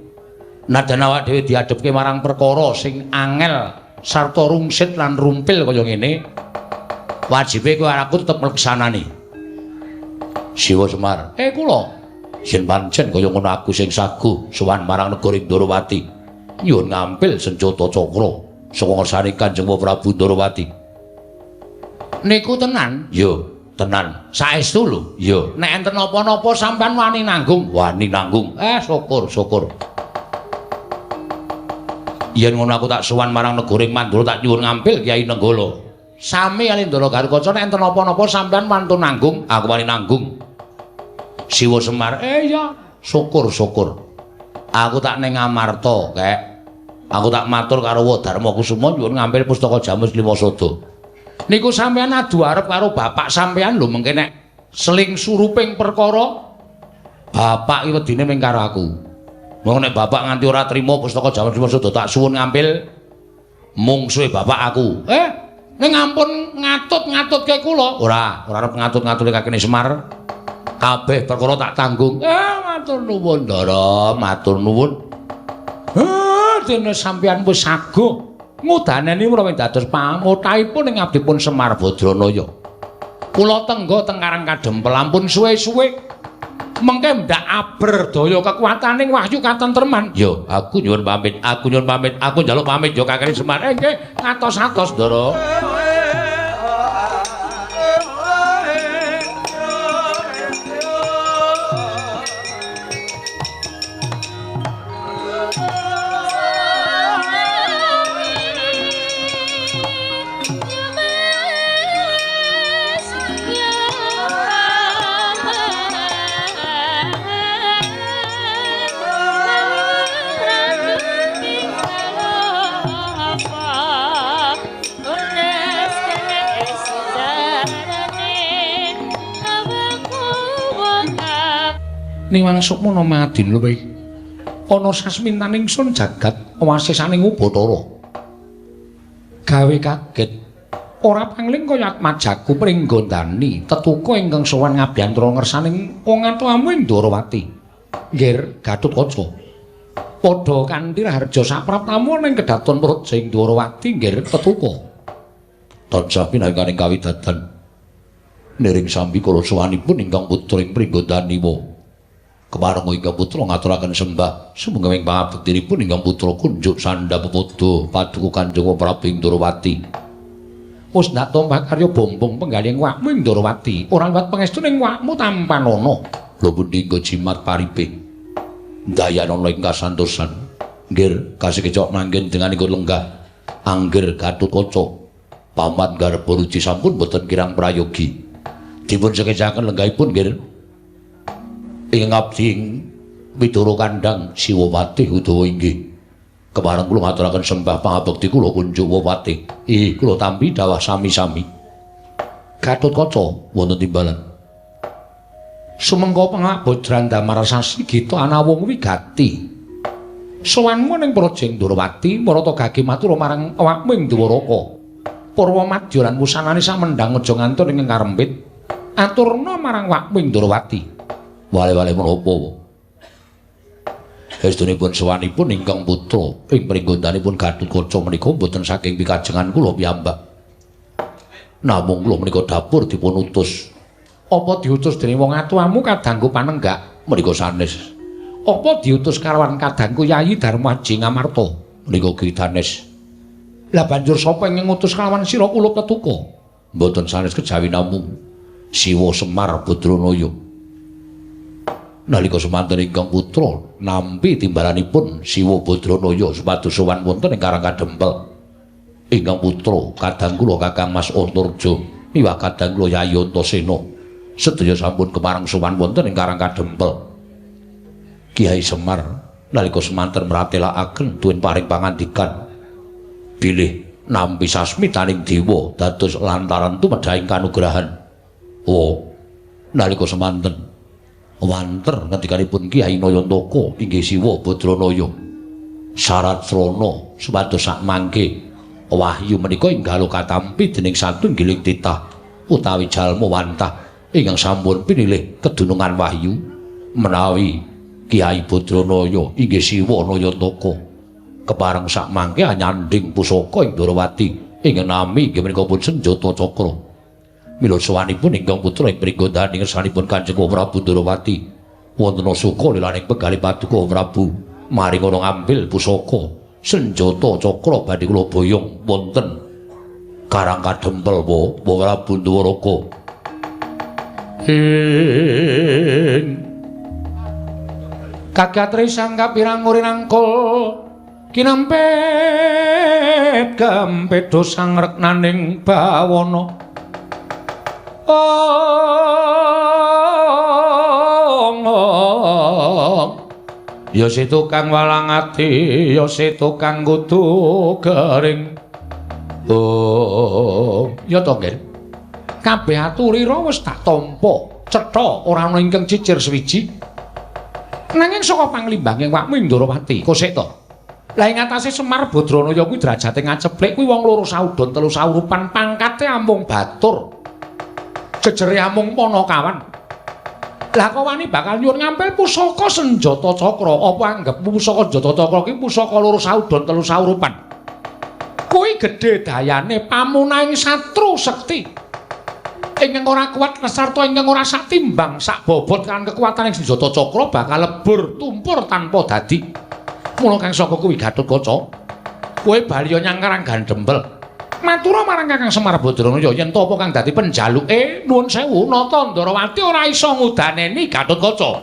Nadan awak dhewe diadhepke marang perkara sing angel sarta rungsit lan rumpil kaya ngene, wajibe kowe aku tetep mleksanani. Siwa Semar, kula yen pancen kaya ngono aku sing sagu sowan marang negara Ndorowati nyuwun ngampil senjata cakra saka ngersane Kanjeng Prabu Ndorowati. Niku tenan? Ya, tenan. Saestu lho? Ya. Nek enten napa-napa sampean wani nanggung? Wani nanggung. Syukur, syukur. Yen ngono aku tak sowan marang negara Mandura tak nyuwun ngampil Kyai Nenggala. Sami kali Ndara Garukaca nek enten napa-napa sampean wantun nanggung, aku wani nanggung. Siwa Semar, ya, syukur syukur. Aku tak ning Amarta, kek. Aku tak matur karo Dharma Kusuma nyuwun ngampil pustaka Jamus Limasada. Niku sampean adu arep karo bapak sampean lho mengke nek seling suruping perkara bapak iki wedine ming karo aku. Monggo nek bapak nganti ora trima pustaka Jamus Limasada tak suwun ngampil mungsuhe bapak aku. Ning ampun ngatut-ngatutke kula. Ora, ora arep ngatut-ngatutke kakene Semar. Kabeh perkara tak tanggung. Matur nuwun, Ndara, matur nuwun. Dene sampeyan wis saguh ngudaneni menawi dados pamotahipun ing abdipun Semar Badranaya. Kula tengga teng Karang Kadempel ampun suwe-suwe. Mengke ndak aberdaya kekuataning wahyu katentreman. Ya, aku nyuwun pamit, aku nyuwun pamit, aku njaluk pamit ya kakene Semar. Nggih, ngatos-atos, Ndara. Niwang sukmana madin luwih ana sasmintaning sun jagat wasisaning Ubathara. Gawe kaget ora pangling kaya atmajaku pringgondani tetuka ingkang sowan ngabiyantara ngersaning wong atuamu ing Ndorowati. Nggir Gatotkaca. Padha kanthi raharja sapraptamu ning kedaton Praja ing Ndorowati nggir tetuka. Tansah pinanganing kawidadan. Niring sambi kula sowanipun ingkang putra ing Pringgondaniwa. Kemareng ingkang putra ngaturaken sembah sumangga ing pangabektinipun ingkang putra kunjuk sandha pepodo paduka Kanjeng Prabu ing Ndorowati. Wis ndak tampa karya bombong penggalih wakmu ing Ndorowati, ora liwat pangestu ning wakmu tampanana. Lho pundi nggo jimat paripe. Ndayanana ing kasantosan. Nggir kasekecok manggen dengan ikut lenggah. Angger Gatotkaca. Paman garba ruci sampun boten kirang prayogi. Dipun sekecaken lenggahipun nggir. Ing abdi Widara Kandhang Siwapati Udawa inggih. Kepareng kula ngaturaken sembah pangabekti kula kunjuk Wapati. Ih, kula tampi dawah sami-sami. Gatotkaca wonten timbalan. Sumengko pangabodran damar sasi gita anawung wigati. Sowanmu ning Praja Ndorowati marata gage matur marang awakmu ing Dwaraka. Purwa madya lan wusanane samendhang aja ngantur ing karempit. Aturna marang wakmu ing Ndorowati. Wale-wale menapa? Estunipun sowanipun ingkang putra ing pringgondanipun Gatotkaca menika mboten saking pikajengan kula piyambak. Namung kula menika dapur dipun utus. Apa diutus dening wong atuamu kadangku panenggak menika sanes? Apa diutus karawan kadangku Yayi Darmaji Ngamarta menika ugi sanes? Lah banjur sapa ingkang ngutus kalawan sira kulup tetuka? Mboten sanes kejawi namung Siwa Semar Badranaya. Nalika semanten ingkang putra nampi timbalanipun Siwa Badranaya supados sowan wonten ing Karang Kadempel. Ingkang putra kadang kula Kakang Mas Antarja miwah kadang kula Yayi Antasena sedaya sampun kepareng sowan wonten ing Karang Kadempel. Kiai Semar nalika semanten mratelakaken tuwin paring pangandikan bilih nampi sasmitaning dewa dados lantaran tumedhahing kanugrahan. Oh, nalika semanten wanter ngendikanipun Kiai Nayantaka inggih Siwa Badranaya syarat srana supados sakmangke wahyu menika enggal katampi dening satunggiling titah utawi jalma wantah ingkang sampun pinilih kedunungan wahyu menawi Kiai Badranaya inggih Siwa Nayantaka kepareng sakmangke anyandhing pusaka ing Ndorowati ingkang nami inggih menika pun senjata cakra. Mila sowanipun ingkang putra ing pringgondani ngersanipun Kanjeng Prabu Ndorowati wonten suka lilaning pegalih paduka Prabu mari ngono ngambil pusaka senjata cakra badhe kula boyong wonten Karang Kadempel wa Prabu Ndwaraka. Ing Kagatri sang kapirang urinangkul kinempet gampedo sang reknaning bawana. Ya si tukang walang ati, ya si tukang kudu gering. Oh, ya to, Nggir. Kabeh aturira wis tak tampa, cetha ora ana ingkang cicir suwiji. Nanging saka panglimbange wakmu ing Ndorowati, kosek to. Lah ing atase Semar Badranaya kuwi derajate ngaceplik kuwi wong loro saudon telu saurupan pangkate amung batur. Jejere amung panakawan. Lah kok wani bakal nyuwun ngampil pusaka senjata cakra? Apa anggepmu pusaka senjata cakra ki pusaka loro saudon telu saurupan? Kuwi gedhe dayane pamunahing satru sekti. Ingkang ora kuat sarta ingkang ora satimbang sak bobot kan kekuatan ing senjata cakra bakal lebur tumpur tanpa dadi. Mula kang saka kuwi Gatotkaca, kowe bali nyang Karang Gandempel. Matura marang Kakang Semar Badranaya yen to apa kang dadi penjaluke nuwun sewu Nata Ndorowati ora iso ngudaneni Gatotkaca.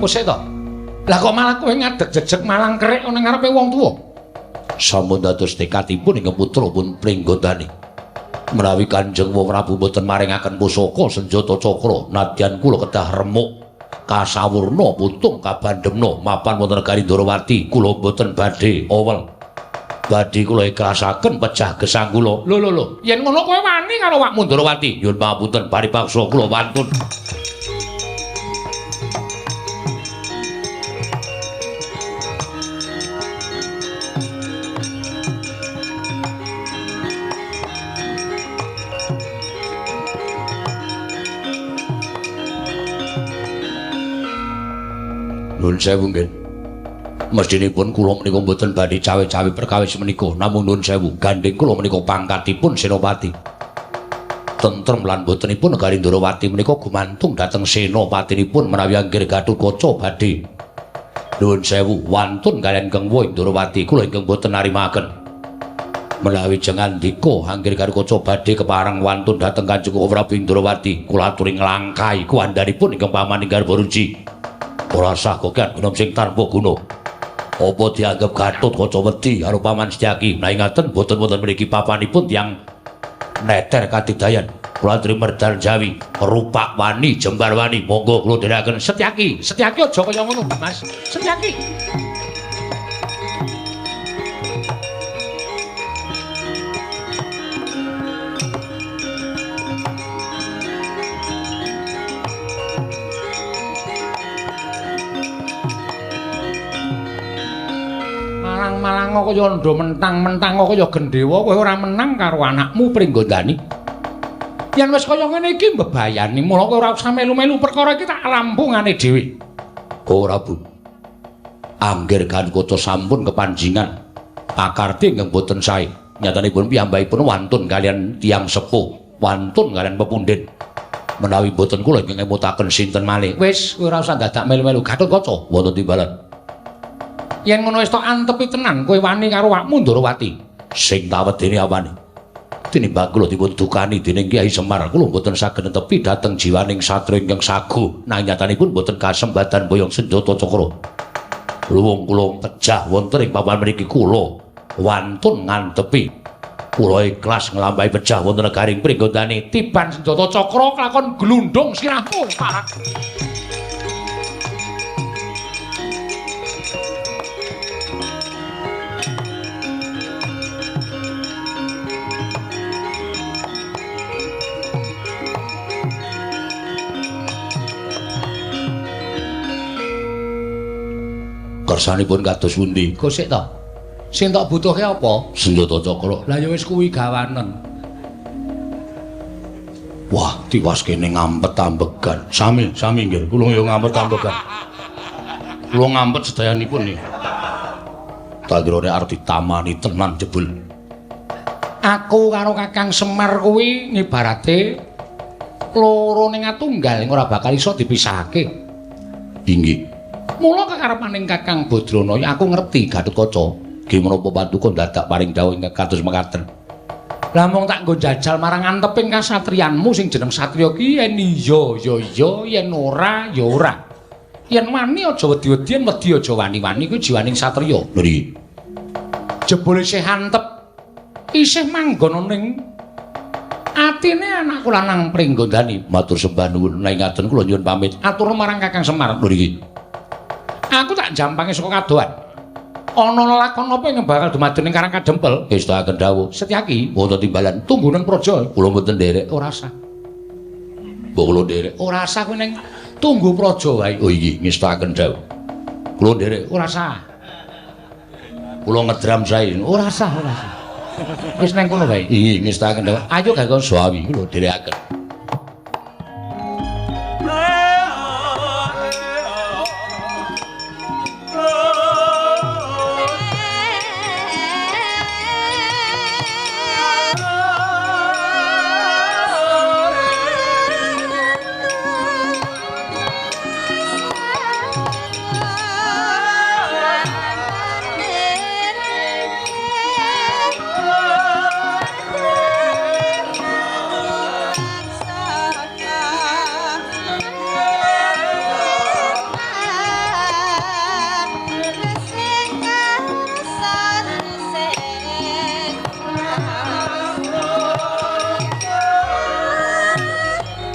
Kosek to? Lah kok malah kowe ngadeg jejeg malang kerik ana ngarepe wong tuwa? Sampun dados tekadipun ingkang putra pun pringgondani. Menawi Kanjeng Prabu boten maringaken pusaka senjata cakra nadyan kula kedah remuk kasawurna putung kabandemna mapan wonten negari Ndorowati kula boten badhe owel. Badhe kula ikhlasaken pejah gesang kula. Lho lho lho, yen ngono kowe wani karo awakmu Ndorowati? Nyuwun pangapunten paripaksa kula wantun. Nuwun sewu nggih. Mestinipun kula menika mboten badhe cawe-cawe perkawis menika, namung nuwun sewu gandheng kula menika pangkatipun senopati. Tentrem lan botenipun negari Ndorowati menika gumantung dhateng senopatinipun menawi anggir Gatotkaca badhe. Nuwun sewu wantun kaliyan Kengwa Ndorowati kula ingkang boten narimaken. Menawi jengandika anggir Gatotkaca badhe kepareng wantun dhateng Kanjeng Prabu Ndorowati, kula aturi nglangkai kuwandhanipun ingkang paman ing garba ruci. Ora sah kokean gunem sing tanpa guna. Apa dianggep Gatotkaca wedi karo paman Setyaki? Menawi ngaten boten wonten mriki papanipun tiyang neter kadidayan. Kula aturi merdal Jawi, rupak wani, jembar wani, monggo kula dherekaken Setyaki. Setyaki aja kaya ngono, Mas. Setyaki. Malang-malang kaya ndha mentang-mentang kaya gendhewa kowe ora menang karo anakmu Pringgondani. Yen wis kaya ngene iki mbebayani, mula kowe ora usah melu-melu perkara iki tak rampungane dhewe. Ora, Bu. Angger Gatotkaca sampun kepanjingan pakarti ingkang boten sae. Nyatanipun piyambakipun wantun kaliyan tiyang sepuh, wantun kaliyan pepundhen. Menawi boten kula ingkang ngemutaken sinten malih. Wis, kowe ora usah dadak melu-melu Gatotkaca wonten timbalan. Yen ngono wis tok antepi tenan kowe wani karo awakmu Ndorowati. Sing tawedene apane? Tinimbang kula dipun dukani dening Kyai Semar, kula mboten saged netepi dhateng jiwaning satriya ingkang saguh. Nanging nyatanipun mboten kasembadan boyong senjata cakra. Luwung kula pejah wonten ing papan mriki kula wantun ngantepi. Kula ikhlas nglampahi pejah wonten negaring Pringgondani. Tiban senjata cakra kelakon glundung sirahmu parak. Kersanipun kados pundi? Kok sik to? Sing tok butuhke apa? Senjata cakra. Lah ya wis kuwi gawanen. Wah, tiwas kene ngampet ambegan. Sami, sami nggih. Kula ya ngampet ambegan. Kula ngampet sedayanipun nggih. Tak kirane arep ditamani tenan jebul. Aku karo Kakang Semar kuwi ngibarate loro ning atunggal ora bakal iso dipisahake. Inggih. Mula kekarepaning Kakang Badranaya aku ngerti Gatotkaca. Nggih menapa paduka dadak paring dawuh ingkang kados mekaten. Lah mung tak nggo jajal marang anteping kasatriyanmu sing jeneng satriya ki yen iya ya iya, yen ora ya ora. Yen wani aja wedi-wedi, yen wedi aja wani-wani kuwi jiwaning satriya. Nggih. Jebule isih antep, isih manggon ning atine anakku lanang Pringgondani. Matur sembah nuwun, nek ngaten kula nyuwun pamit. Atur marang Kakang Semar. Nggih. Aku tak jampange saka kadohan. Ana lelakon apa ingkang bakal dumadya ning Karang Kadempel? Ngestakaken dawuh. Setyaki wonten timbalan tunggu nang praja. Kula mboten nderek. Ora sah. Mbok kula nderek. Ora sah kowe ning tunggu praja wae. Oh iki ngestakaken dawuh. Kula nderek. Ora sah. Kula ngedram sae. Ora sah, ora sah. Wis nang kono wae. Inggih ngestakaken dawuh. Ayo gak sawi kula nderekaken.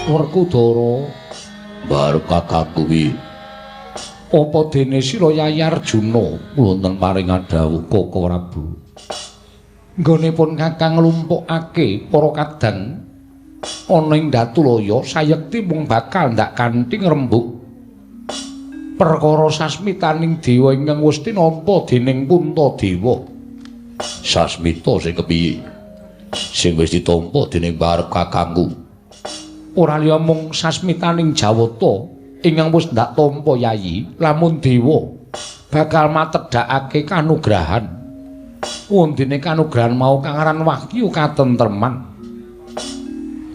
Werkudara baru kakang kuwi apa dene sira Yayi Arjuna wonten paringan dawuh Koko Prabu nggonipun kakang nglumpukake para kadang ana ing Datulaya sayekti mung bakal ndak kanthi ngrembug perkara sasmitaning dewa ingkang wis tinampa dening Puntadewa. Sasmita sing kepiye sing wis ditampa dening barep kakangku? Ora liya mung sasmitaning Jawata Ingkang wis ndak tampa Yayi, lamun dewa bakal matedhakake kanugrahan. Wondene kanugrahan mau kang aran wahyu katentreman.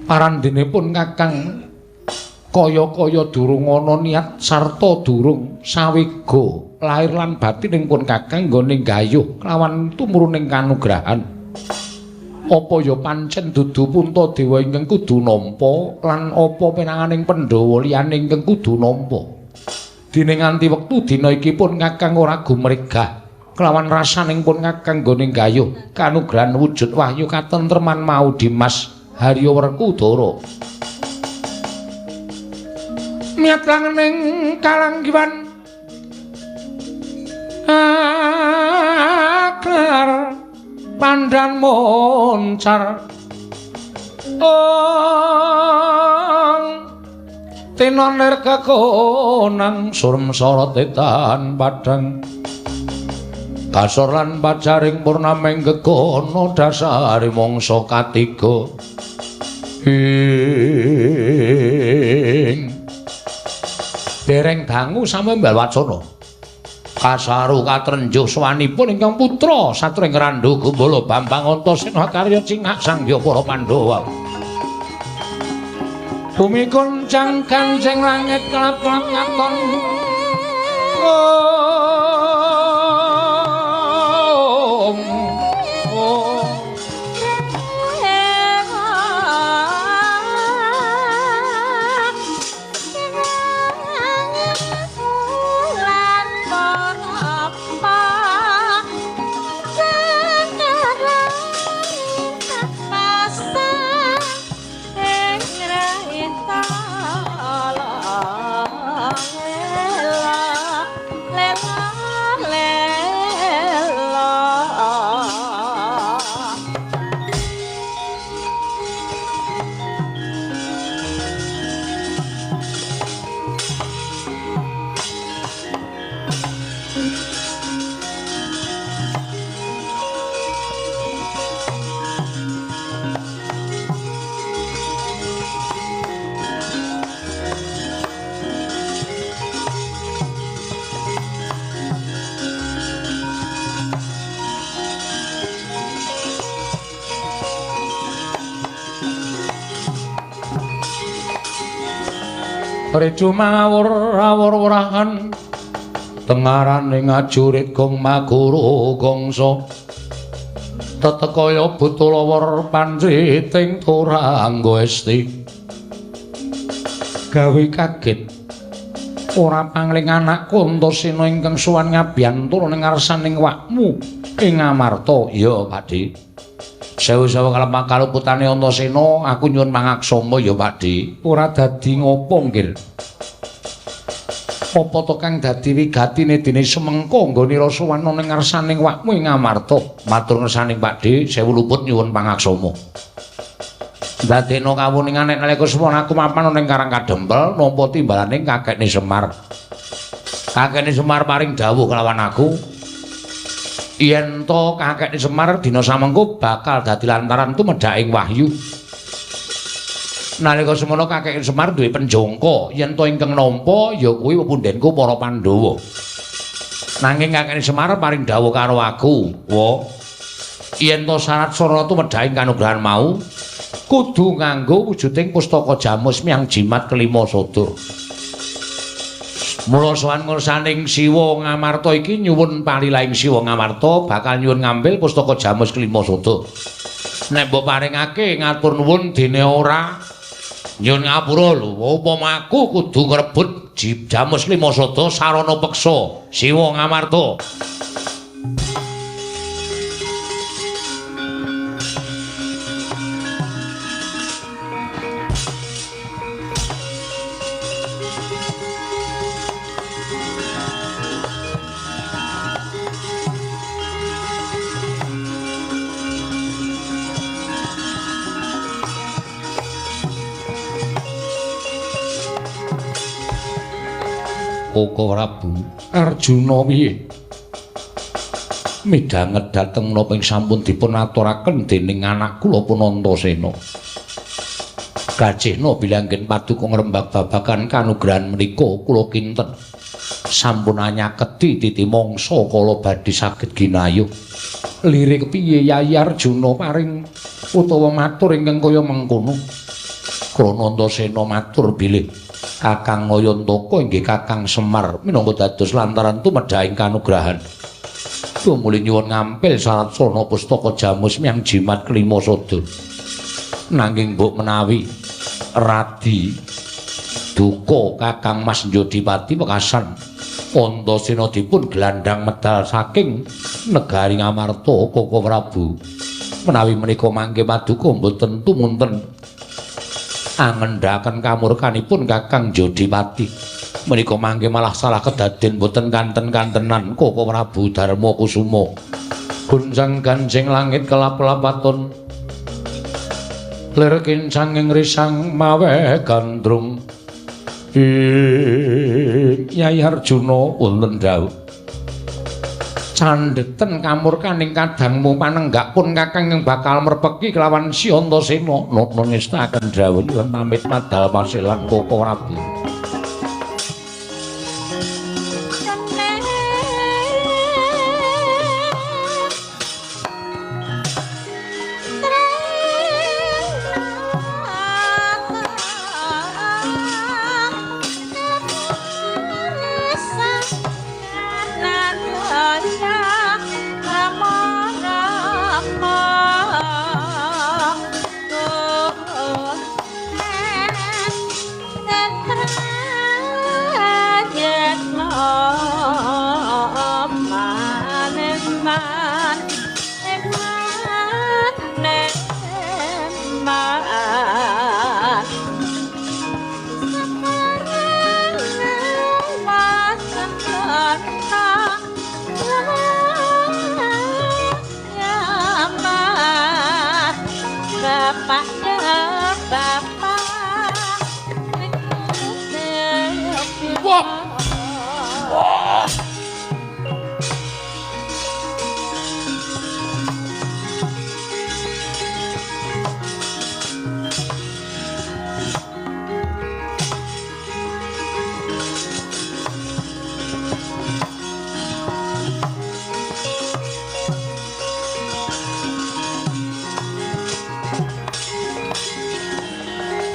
Parandene pun Kakang kaya-kaya durung ana niat sarta durung sawega lahir lan batin pun Kakang nggone gayuh kelawan tumuruning kanugrahan. Apa ya pancen dudu Puntadewa ingkang kudu nampa lan apa penanganing Pandhawa liyane ingkang kudu nampa. Dene nganti wektu dina iki pun Kakang ora gumregah kelawan rasaning pun Kakang nggone gayuh kanugrahan wujud wahyu katentreman mau Dimas Harya Werkudara. Miat langening kalanggiwan akar pandan moncar ong tinoner kekonang surem sorot etan padang kasor lan pacaring purnameng gegono dasare mangsa katiga ing dereng dangu samembal wacana kasaru katrenjuh swanipun ingkang putra satring Randhu Gumbala Bambang Antasena karya cingak sangya para Pandhawa. Bumi goncang kancing langit kelap-kelap ngaton. Om. Om. Rejo mawur awur-wurahan tengarane ngajurit gong maguru gongso tetekaya buta lawar panjiting turangga esti gawe kaget ora pangling anakku Antasena ingkang sowan ngabiyantara ning ngarsaning wakmu ing Amarta. Iya Pakdhe. Sewu-sewu kaluputane Antasena, aku nyuwun pangaksama ya Pakdhe. Ora dadi ngopo nggih. Apa to kang dadi wigatine dene semengko nggone sowan ning ngarsaning wakmu ing Amarta? Matur ngersaning Pakdhe, sewu luput nyuwun pangaksama. Ndadekno kawuningan nek nalika semono aku mapan ning Karang Kadempel nampa timbalaning kakekne Semar. Kakekne Semar paring dawuh kelawan aku yen to kakekne Semar dina samengko bakal dadi lantaran tumedhaking wahyu. Nalika semono kakekne Semar duwe penjangka yen to ingkang nampa ya kuwi pepundhenku para Pandhawa. Nanging kakekne Semar paring dawuh karo aku, "Wa, yen to syarat sarana tumedhaking kanugrahan mau kudu nganggo wujuding pustaka jamus miang jimat kelima sada." Mula sowan ngersaning Siwa Ngamarta iki nyuwun palilahing Siwa Ngamarta bakal nyuwun ngambil pustaka jamus kelima sada. Nek mbok paringake ngatur nuwun dene ora nyuwun ngapura lho, upama aku kudu ngrebut jamus lima sada sarana peksa Siwa Ngamarta. Koko Prabu Arjuna piye midhanget dhateng menapa ing sampun dipun aturaken dening anak kula pun Antasena. Gajehna bilanggen paduka ngrembak babagan kanugrahan menika kula kinten sampun anyaketi titi mangsa kala badhe saged ginayuh. Lirik piye Yayi Arjuna paring utawa matur ingkang kaya mengkono? Krana Antasena matur bilih Kakang Ngayantaka inggih Kakang Semar minangka dados lantaran tumedhahing kanugrahan. Tumuli nyuwun ngampil saratsana pustaka jamus miyang jimat kelima sada. Nanging mbok menawi radi duka Kakang Mas Njodipati wekasan Antasena dipun glandhang medal saking negari Ngamarta Koko Prabu. Menawi menika mangke paduka mboten tumunten angendhaken kamurkanipun Kakang Njodipati. Menika mangke malah salah kedaden mboten kanten-kantenan Koko Prabu Darma Kusuma. Gonjang ganjing langit kelap-lapaton lir kincanging risang maweh gandrung. Yai Arjuna wonten dawuh candheten kamurkaning kadangmu panenggak pun kakang yang bakal merpeki kelawan si Antasena. Nata ngestaken dawuh nyuwun pamit madal pasilan Koko Prabu.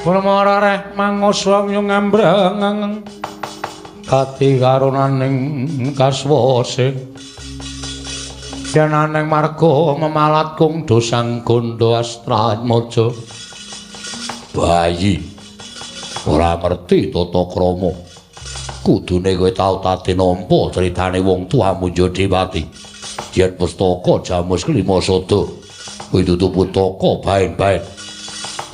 Permara mangoswang yung ngambrang kati karunaning kaswase yananing marga memalat kung dosang gondo astratmaja. Bayi ora ngerti tata krama, kudune kowe tau tate nampa critane wong tuamu Njodipati yen pustaka jamus kelima sada kuwi dudu putaka baen-baen.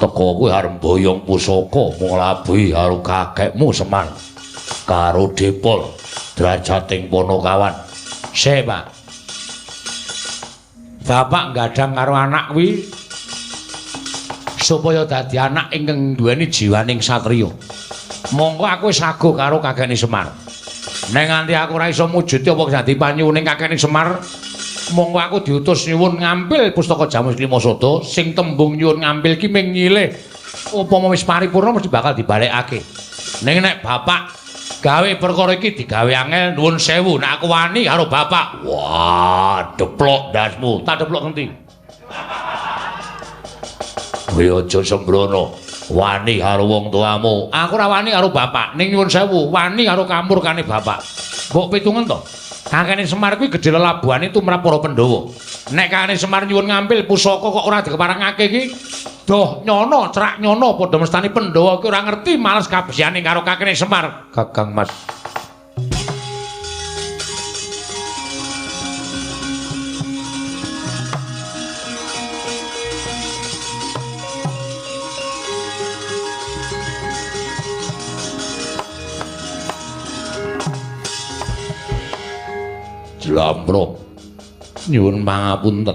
Teko kuwi arep mboyong pusaka mung labuhi karo kakekmu Semar karo Depol drajating Panakawan. Sik, Pak. Bapak nggadang karo anak kuwi supaya dadi anak ingkang duweni jiwaning satriya. Mongko aku wis sago karo kakekne Semar. Nek nganti aku ora iso mujudi apa dadi panyuwuning kakekne Semar, mongko aku diutus nyuwun ngampil pustaka Jamus Lima Sada sing tembung nyuwun ngampil ki ming nyilih. Upama wis paripurna mesti bakal dibalekake. Ning nek bapak gawe perkara iki digawe angel nuwun sewu nek aku wani karo bapak. Wah, deplok ndasmu. Tak deplok ngendi? Kowe aja sembrono. Wani karo wong tuamu. Aku ora wani karo bapak. Ning nyuwun sewu, wani karo kamurkane bapak. Mbok pitungen to? Kakene Semar kuwi gedhe lelabuhane tumrap para Pandhawa. Nek kakene Semar nyuwun ngampil pusaka kok ora dikeparengake iki, doh nyono cerak nyono padha mestani Pandhawa ki ora ngerti males kabesiyane karo kakene Semar. Kakang Mas. Jlambrok nyuwun pangapunten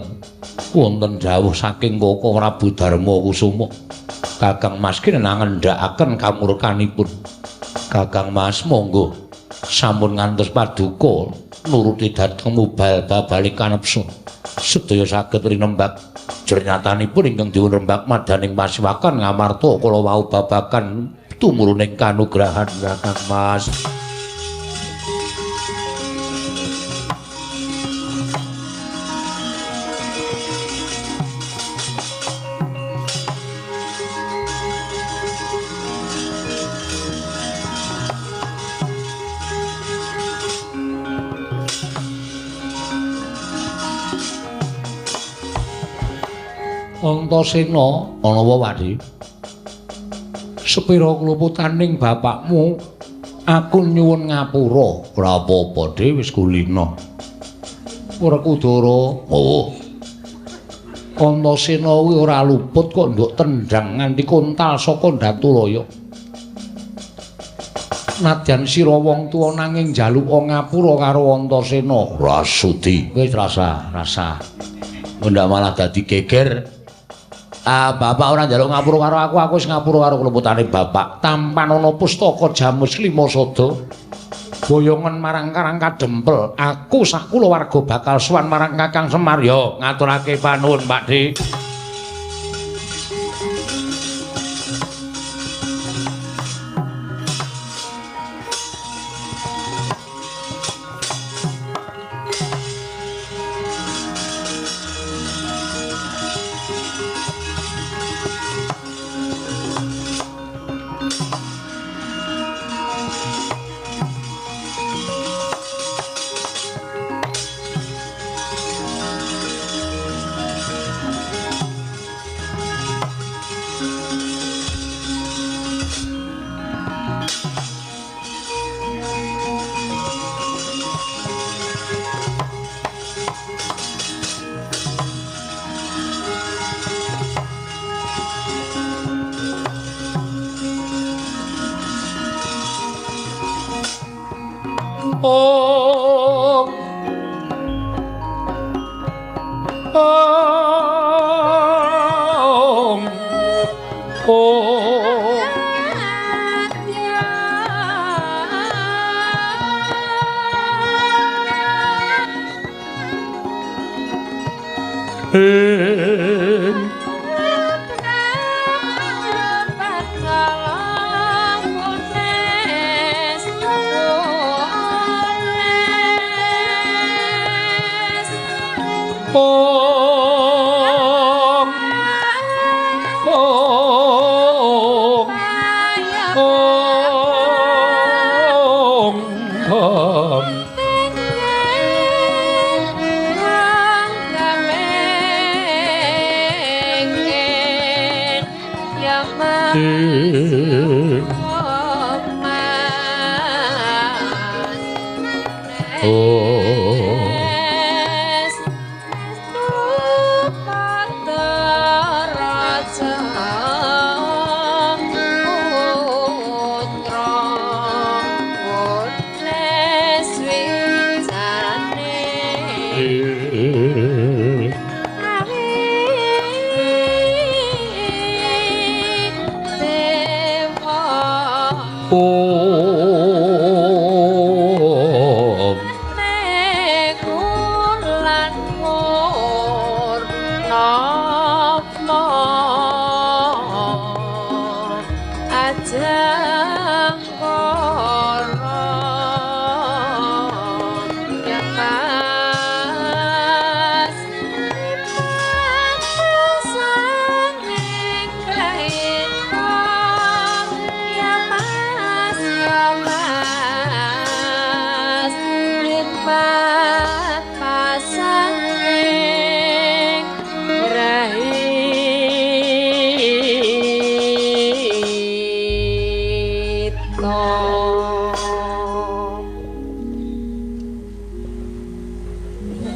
wonten dawuh saking Koko Prabu Darma Kusuma. Kakang Mas ki ngendhakaken kamurkanipun. Kakang Mas monggo sampun ngantos paduka nuruti dhateng mubal babalik kanepsa. Sedaya saged rinembak jernyatanipun ingkang dipun rembak madaning pasiwakan ngamarta kala wau babagan tumuruning kanugrahan Kakang Mas. Antasena ana apa Wadi? Sepira kluputaning bapakmu aku nyuwun ngapura. Ora apa-apa Dhe, wis kulina. Werkudara. Oh. Antasena kuwi ora luput kok nduk tendang nganti kontal saka Ndatulaya. Nadyan sira wong tuwa nanging njaluka ngapura karo Antasena. Ora sudi. Wis rasa, rasa. Ndak malah dadi geger. Ah, bapak ora njaluk ngapura karo aku, aku wis ngapura karo kluputane bapak. Tampan ana pustaka Jamus Lima Sada. Boyongan marang Karang Kadempel. Aku sak kulawarga bakal sowan marang Kakang Semar. Yo, ngaturake panuwun, Pak Dik. Om Om Om Om Om Om Om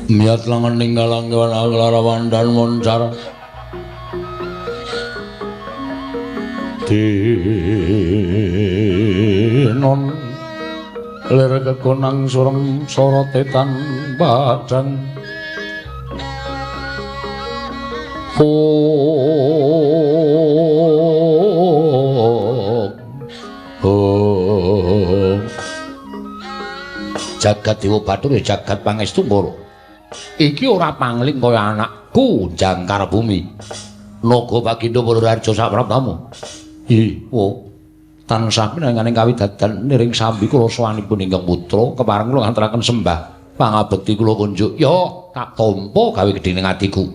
Miyat langan ninggalang larawan dan moncar dinon lir kekonang surem sorote tan padang oh jagat Dewa Bathara jagat Pangestu Ngoro. Iki ora pangling kaya anakku Jangkar Bumi. Naga Bagindo Purworejo sapraptamu. Ih, wo. Tansah pinanganing kawidadan niring sambi kula sowanipun ingkang putra kepareng kula ngantaraken sembah pangabekti kula kunjuk. Ya, tak tampa gawe gedhening atiku.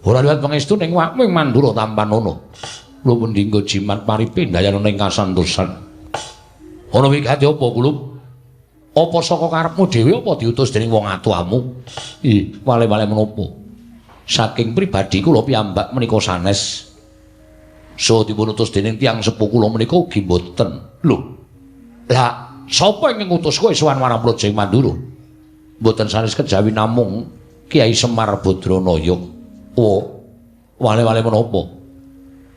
Ora liwat pangestu ning wakmu ing Mandura tampanono. Kula mendinggo jimat paripe ndayana ing kasantosan. Ana wigati apa kula? Apa saka karepmu dhewe apa diutus dening wong atuamu? Ih, wale-wale menapa? Saking pribadi kula piyambak menika sanes. So dipun utus dening tiyang sepuh kula menika ugi mboten. Lho. Lah, sapa ingkang ngutus kowe sowan marang Praja ing Mandura? Mboten sanes kejawi namung Kyai Semar Badranaya. Oh, wale-wale menapa?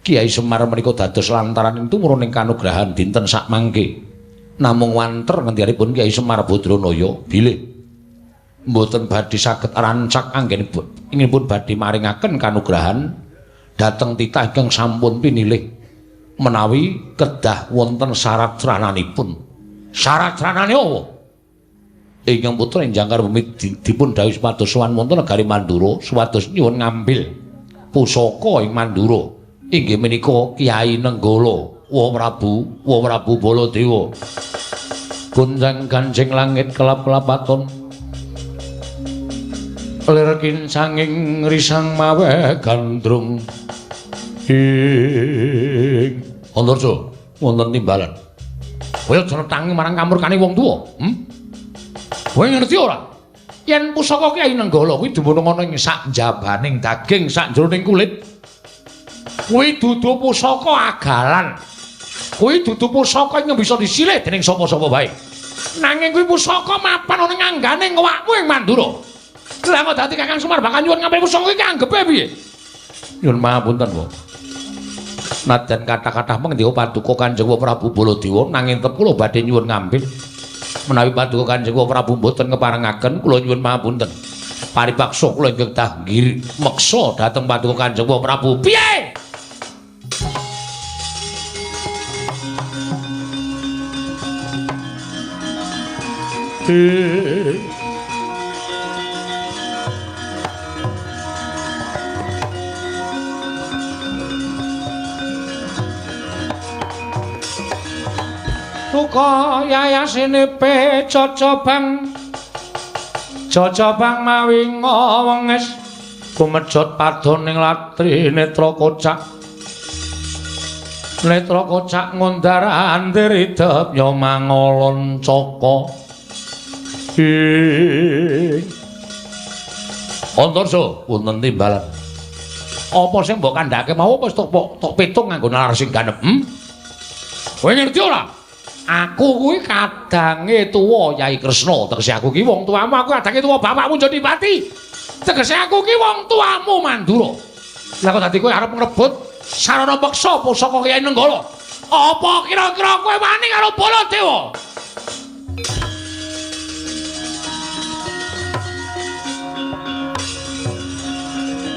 Kyai Semar menika dados lantaran ing tumurun ing kanugrahan dinten sakmangke. Namung wanter ngendikanipun Kyai Semar Badranaya bilih mboten badhe saged rancak anggenipun ingipun badhe maringaken kanugrahan dhateng titah ingkang sampun pinilih menawi kedah wonten syarat srananipun. Syarat sranane apa? Ingkang putra ing Jangkar Bumi dipun dhawuhi supados sowan wonten negari Mandura supados nyuwun ngambil pusaka ing Mandura inggih menika Kyai Nenggala. Wa Prabu, wa Prabu Baladewa. Gonjang ganjing langit kelap-kelapaton. Lir kincanging risang mawe gandrung. Ing Antarja wonten timbalan. Kowe aja netangi marang kamurkane wong tuwa, Kowe ngerti ora? Yen pusaka Kyai Nenggala kuwi dumunung ana ing sak njabaning daging, sak jroning kulit. Kuwi dudu pusaka agalan. Kuwi dudu pusaka ingkang bisa disilih dening sapa-sapa wae. Nanging kuwi pusaka mapan ana ing anggane ngwakmu ing Mandura. Lah kok dadi Kakang Semar bakal nyuwun ngambil pusaka iki anggepe piye? Nyuwun mahapunten, Pak. Nadyan kathah-kathah mengendika paduka Kanjeng Prabu Baladewa nanging tetep kula badhe nyuwun ngambil. Menawi paduka Kanjeng Prabu mboten keparengaken kula nyuwun mahapunten. Paripaksa kula ingkang tah meksa dhateng paduka Kanjeng Prabu. Piye? Tuka yayasine pe cocobang cocobang mawi ngawenges kumejot padon ning latri netra kocak netra kocak ngundar andir idep nyomangolon caka. Antarja wonten timbalan. Apa sing mbok kandhake mau apa tok pitung nganggo nalar sing ganep? Kowe ngerti ora? Aku kuwi kadange tuwa Yai Kresna, tegese aku ki wong tuamu, aku kadange tuwa bapakmu Jodipati. Tegese aku ki wong tuamu Mandura. Lah kok dadi kowe arep ngrebut sarana peksa pusaka Kyai Nenggala? Apa kira-kira kowe wani karo Baladewa?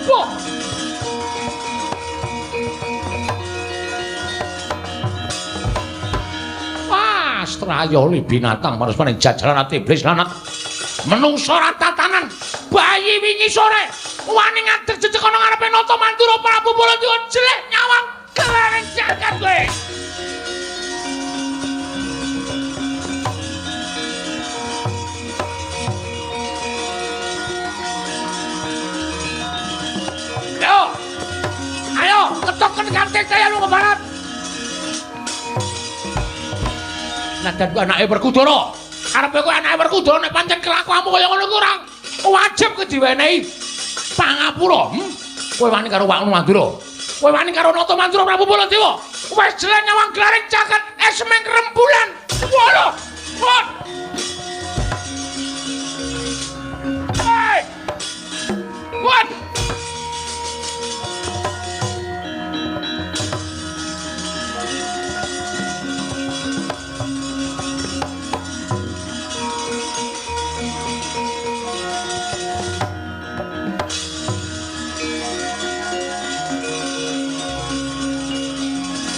Wah. Astrayoli binatang maruspaning jajaran ati iblis lanat menungso ratatanan bayi wingi sore wani ngadeg jejeg ana ngarepe Nata Mandura Prabu Baladewa jelek nyawang kelereng jagat kowe. Ayo, ayo ketoken kanthi kaya lu ke barat. Nadan ku anake Werkudara. Karepe kowe anake Werkudara nek pancen kelakuanmu kaya ngono kuwi ora wajib kowe diwenehi pangapura. Kowe wani karo Wakmu Mandura. Kowe wani karo Nata Mandura Prabu Baladewa. Wis jelas nyawang glaring jagat esmeng rembulan. Waduh. Wah. Hei. Wah.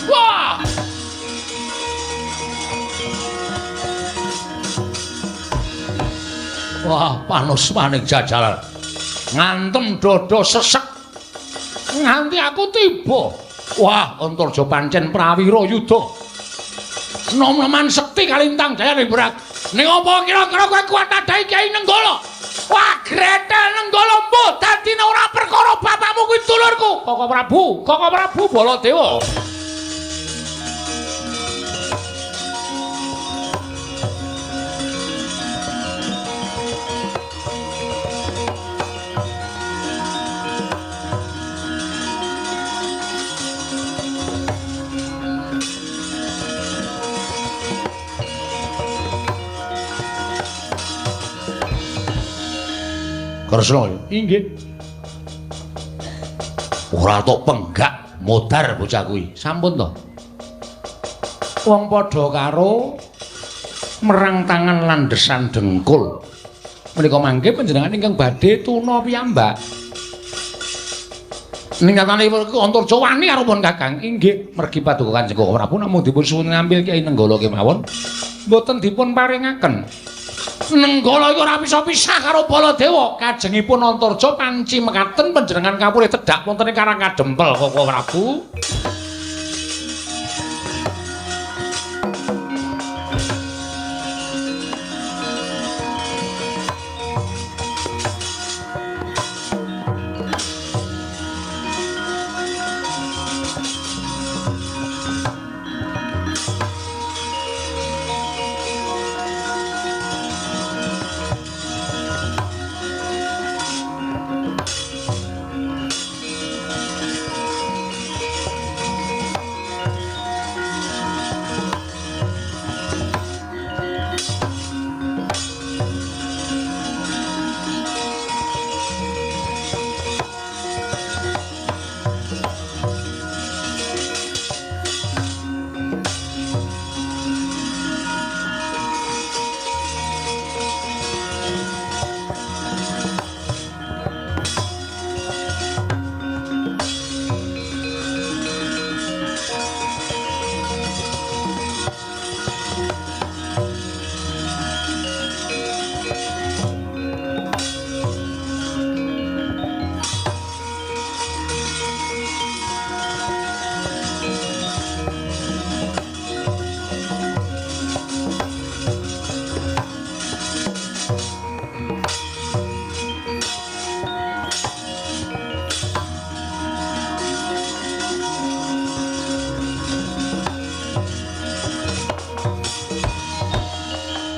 Wah! Wah, panusmaning jajaran. Ngantem dada sesek nganti aku tiba. Wah, Antarja pancen prawira yuda. Nom-noman sekti kalintang jayane berat. Ning apa kira-kira kowe kuat nadhahi Kyai Nenggala? Wah, gretel Nenggala mbuh dadine ora perkara bapakmu kuwi dulurku. Koko Prabu, Koko Prabu Baladewa. Kresna inggih. Ora tok penggak modar bocah kuwi. Sampun to. Wong padha karo merang tangan landesan dengkul. Menika mangke panjenengan ingkang badhe tuna piyambak. Ning nyatane Antarja wani karo pun Kakang. Inggih, mergi paduka Kanjeng Koko Prabu namung dipun suwun ngambil Kyai Nenggala kemawon. Mboten dipun paringaken. Nenggala iku ora bisa pisah karo Baladewa. Kajengipun Antarja panci mekaten panjenengan kapurih tedhak wonten ing Karang Kadempel Koko Prabu.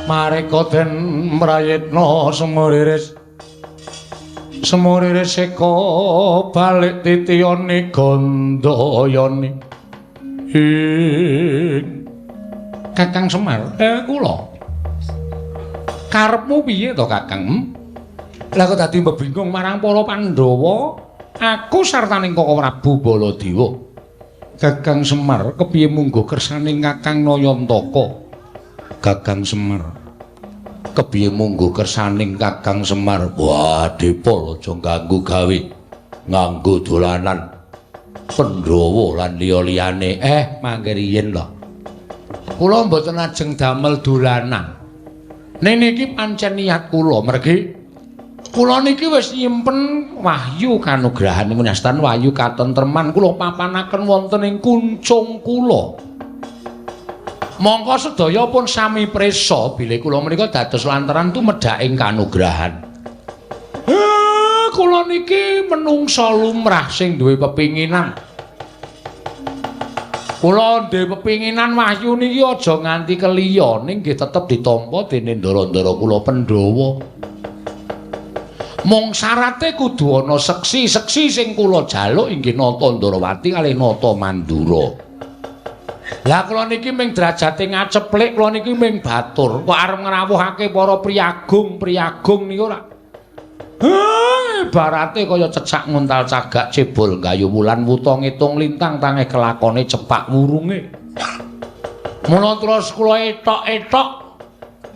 Mareka den mrayitna sumuriris sumuriris eka balik titiyane gandayane. Ing Kakang Semar, kula karepmu piye to Kakang? Lah kok dadi mbebingkung marang para Pandhawa, aku sartaning Koko Prabu Baladewa. Kakang Semar, kepiye mungguh kersaning Kakang Nayantaka? Kakang Semar, kepiye mungguh kersaning Kakang Semar? Wah, Depol aja ganggu gawe, nganggo dolanan Pandhawa lan liya-liyane. Mangke riyin lho. Kula mboten ajeng damel dolanan. Ning niki pancen niat kula, mergi kula niki wis nyimpen wahyu kanugrahan winastan wahyu katentreman kula papanaken wonten ing kuncung kula. Mongko sedaya pun sami prisa bilih kula menika dados lantaran tumedhaking kanugrahan. Kula niki menungsa lumrah sing duwe pepinginan. Kula duwe pepinginan wahyu niki aja nganti keliya ning nggih tetep ditampa dening ndara-ndara kula Pandhawa. Mung syarate kudu ana seksi-seksi sing kula jaluk inggih Nata Ndarawati kalih Nata Mandura. Lah kula niki ming derajate ngaceplik, kula niki ming batur. Kok arep ngrawuhake para priyagung-priyagung niku ora. Ibarate kaya cecak nguntal cagak cebol gayu wulan wuta ngitung lintang tangeh kelakone cepak wurunge. Mula terus kula etok-etok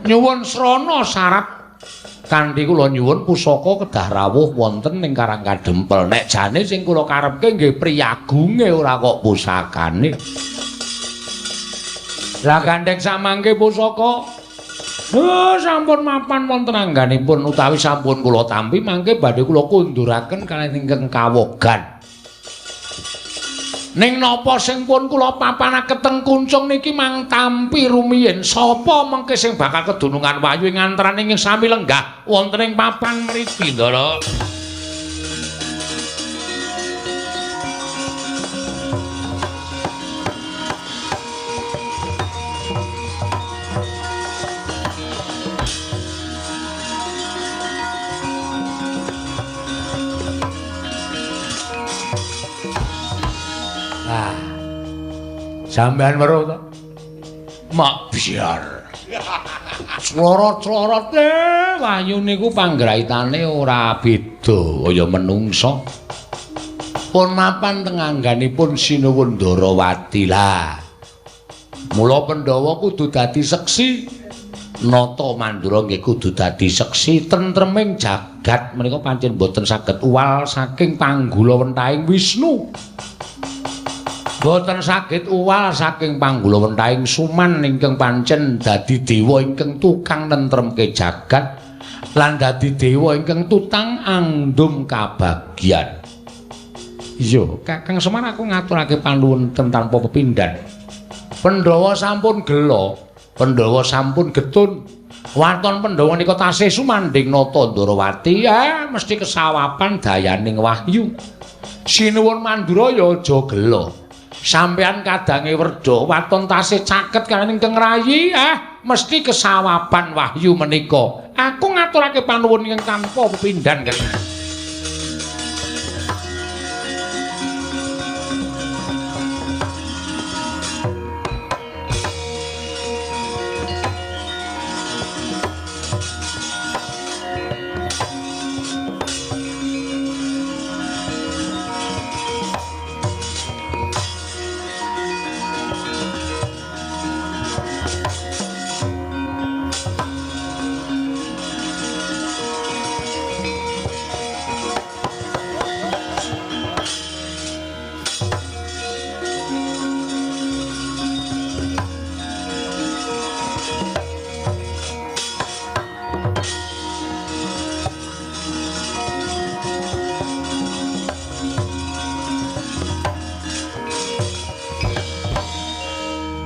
nyuwun srana syarat kanthi kula nyuwun pusaka kedah rawuh wonten ing Karang Kadempel. Nek jane sing kula karepke nggih priyagunge ora kok pusakane. Lah gandheng samangke pusaka Oh, sampun mapan wonten angganipun utawi sampun kula tampi mangke badhe kula kunduraken kaliyan ingkang kawogan. Ning napa sing pun kula papanaken teng kuncung niki mang tampi rumiyin sapa mengke sing bakal kedunungan wahyu ing antaraning ing sami lenggah wonten ing papan mriki, Ndara. Sampeyan weruh to? Mak biar. Clorot-clorote wahyu niku panggraitane ora beda kaya menungsa. Pun mapan teng angganipun Sinuwun Ndarawati lah. Mula Pandhawa kudu dadi seksi, Nata Mandura nggih kudu dadi seksi tentreming jagat menika pancen boten saged uwal saking panggula wentahing Wisnu. Boten saged uwal saking panggula wentahing Suman ingkang pancen dadi dewa ingkang tukang nentremke jagat lan dadi dewa ingkang tutang andum kabagyan. Iya, Kakang Semar aku ngaturake panuwun tanpa pepindhan. Pandhawa sampun gela, Pandhawa sampun getun. Waton Pandhawa nika tasih sumandhing Nata Ndarawati, mesti kesawapan dayaning wahyu. Sinuwun Mandura ya aja gela. Sampeyan kadange werda waton tasih caket kaliyan ingkang rayi, mesti kesawaban wahyu menika. Aku ngaturake panuwun ingkang tanpa pepindhan.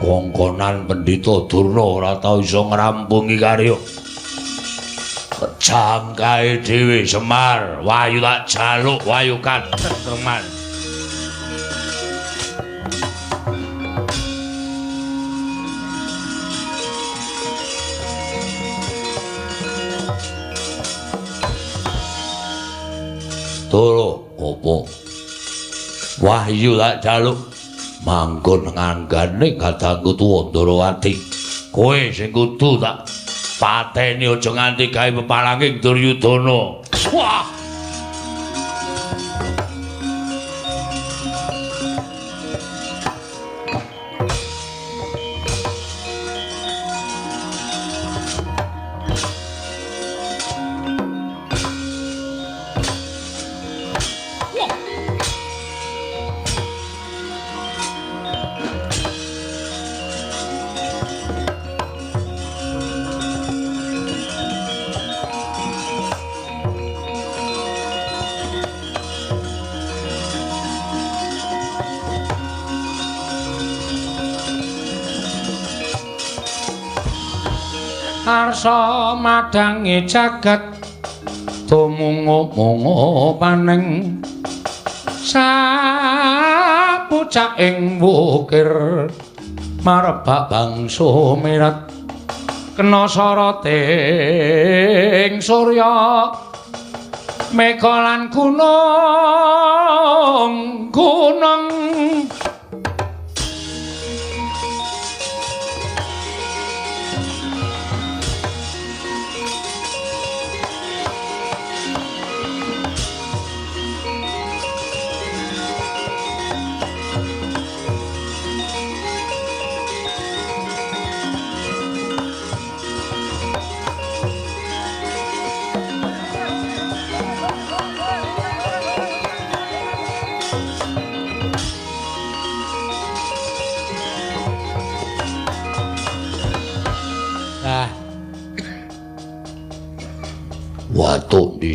Kongkonan Pendhita Durna ora tau iso ngrampungi karya. Kejangkae dhewe Semar, wahyu tak jaluk wahyu katentreman. Turu opo? Wahyu tak jaluk manggon nganggane kadangku tuwa Ndarawati. Kowe sing kudu tak pateni aja nganti gawe peparanging Duryudana. Wah! Arsa madangi jagat tumungu-mungu paneng sapucaking wukir marebak bangsa mirat kena soroting surya mega lan gunung gunung.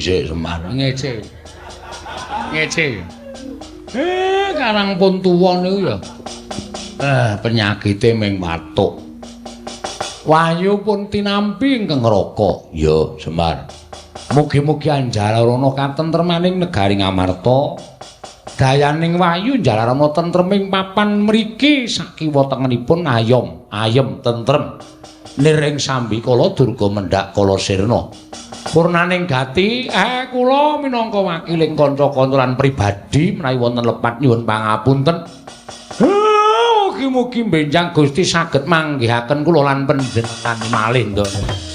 dhisik Semar. Ngece. Ngece. Karang pun tuwa niku ya. Penyakite ming watuk. Wahyu pun tinampi ingkang raka. Ya, Semar. Mugi-mugi anjalarana katentremaning negari Ngamarta. Dayaning wahyu njalarana tentreming papan mriki sakiwa tengenipun ayom, ayem tentrem. Nir ing sambikala durga mendhak kala sirna. Purnaning gati, kula minangka wakiling kanca-kanca lan pribadi menawi wonten lepat nyuwun pangapunten. Mugi-mugi benjang Gusti saged manggihaken kula lan panjenengan malih ndonga.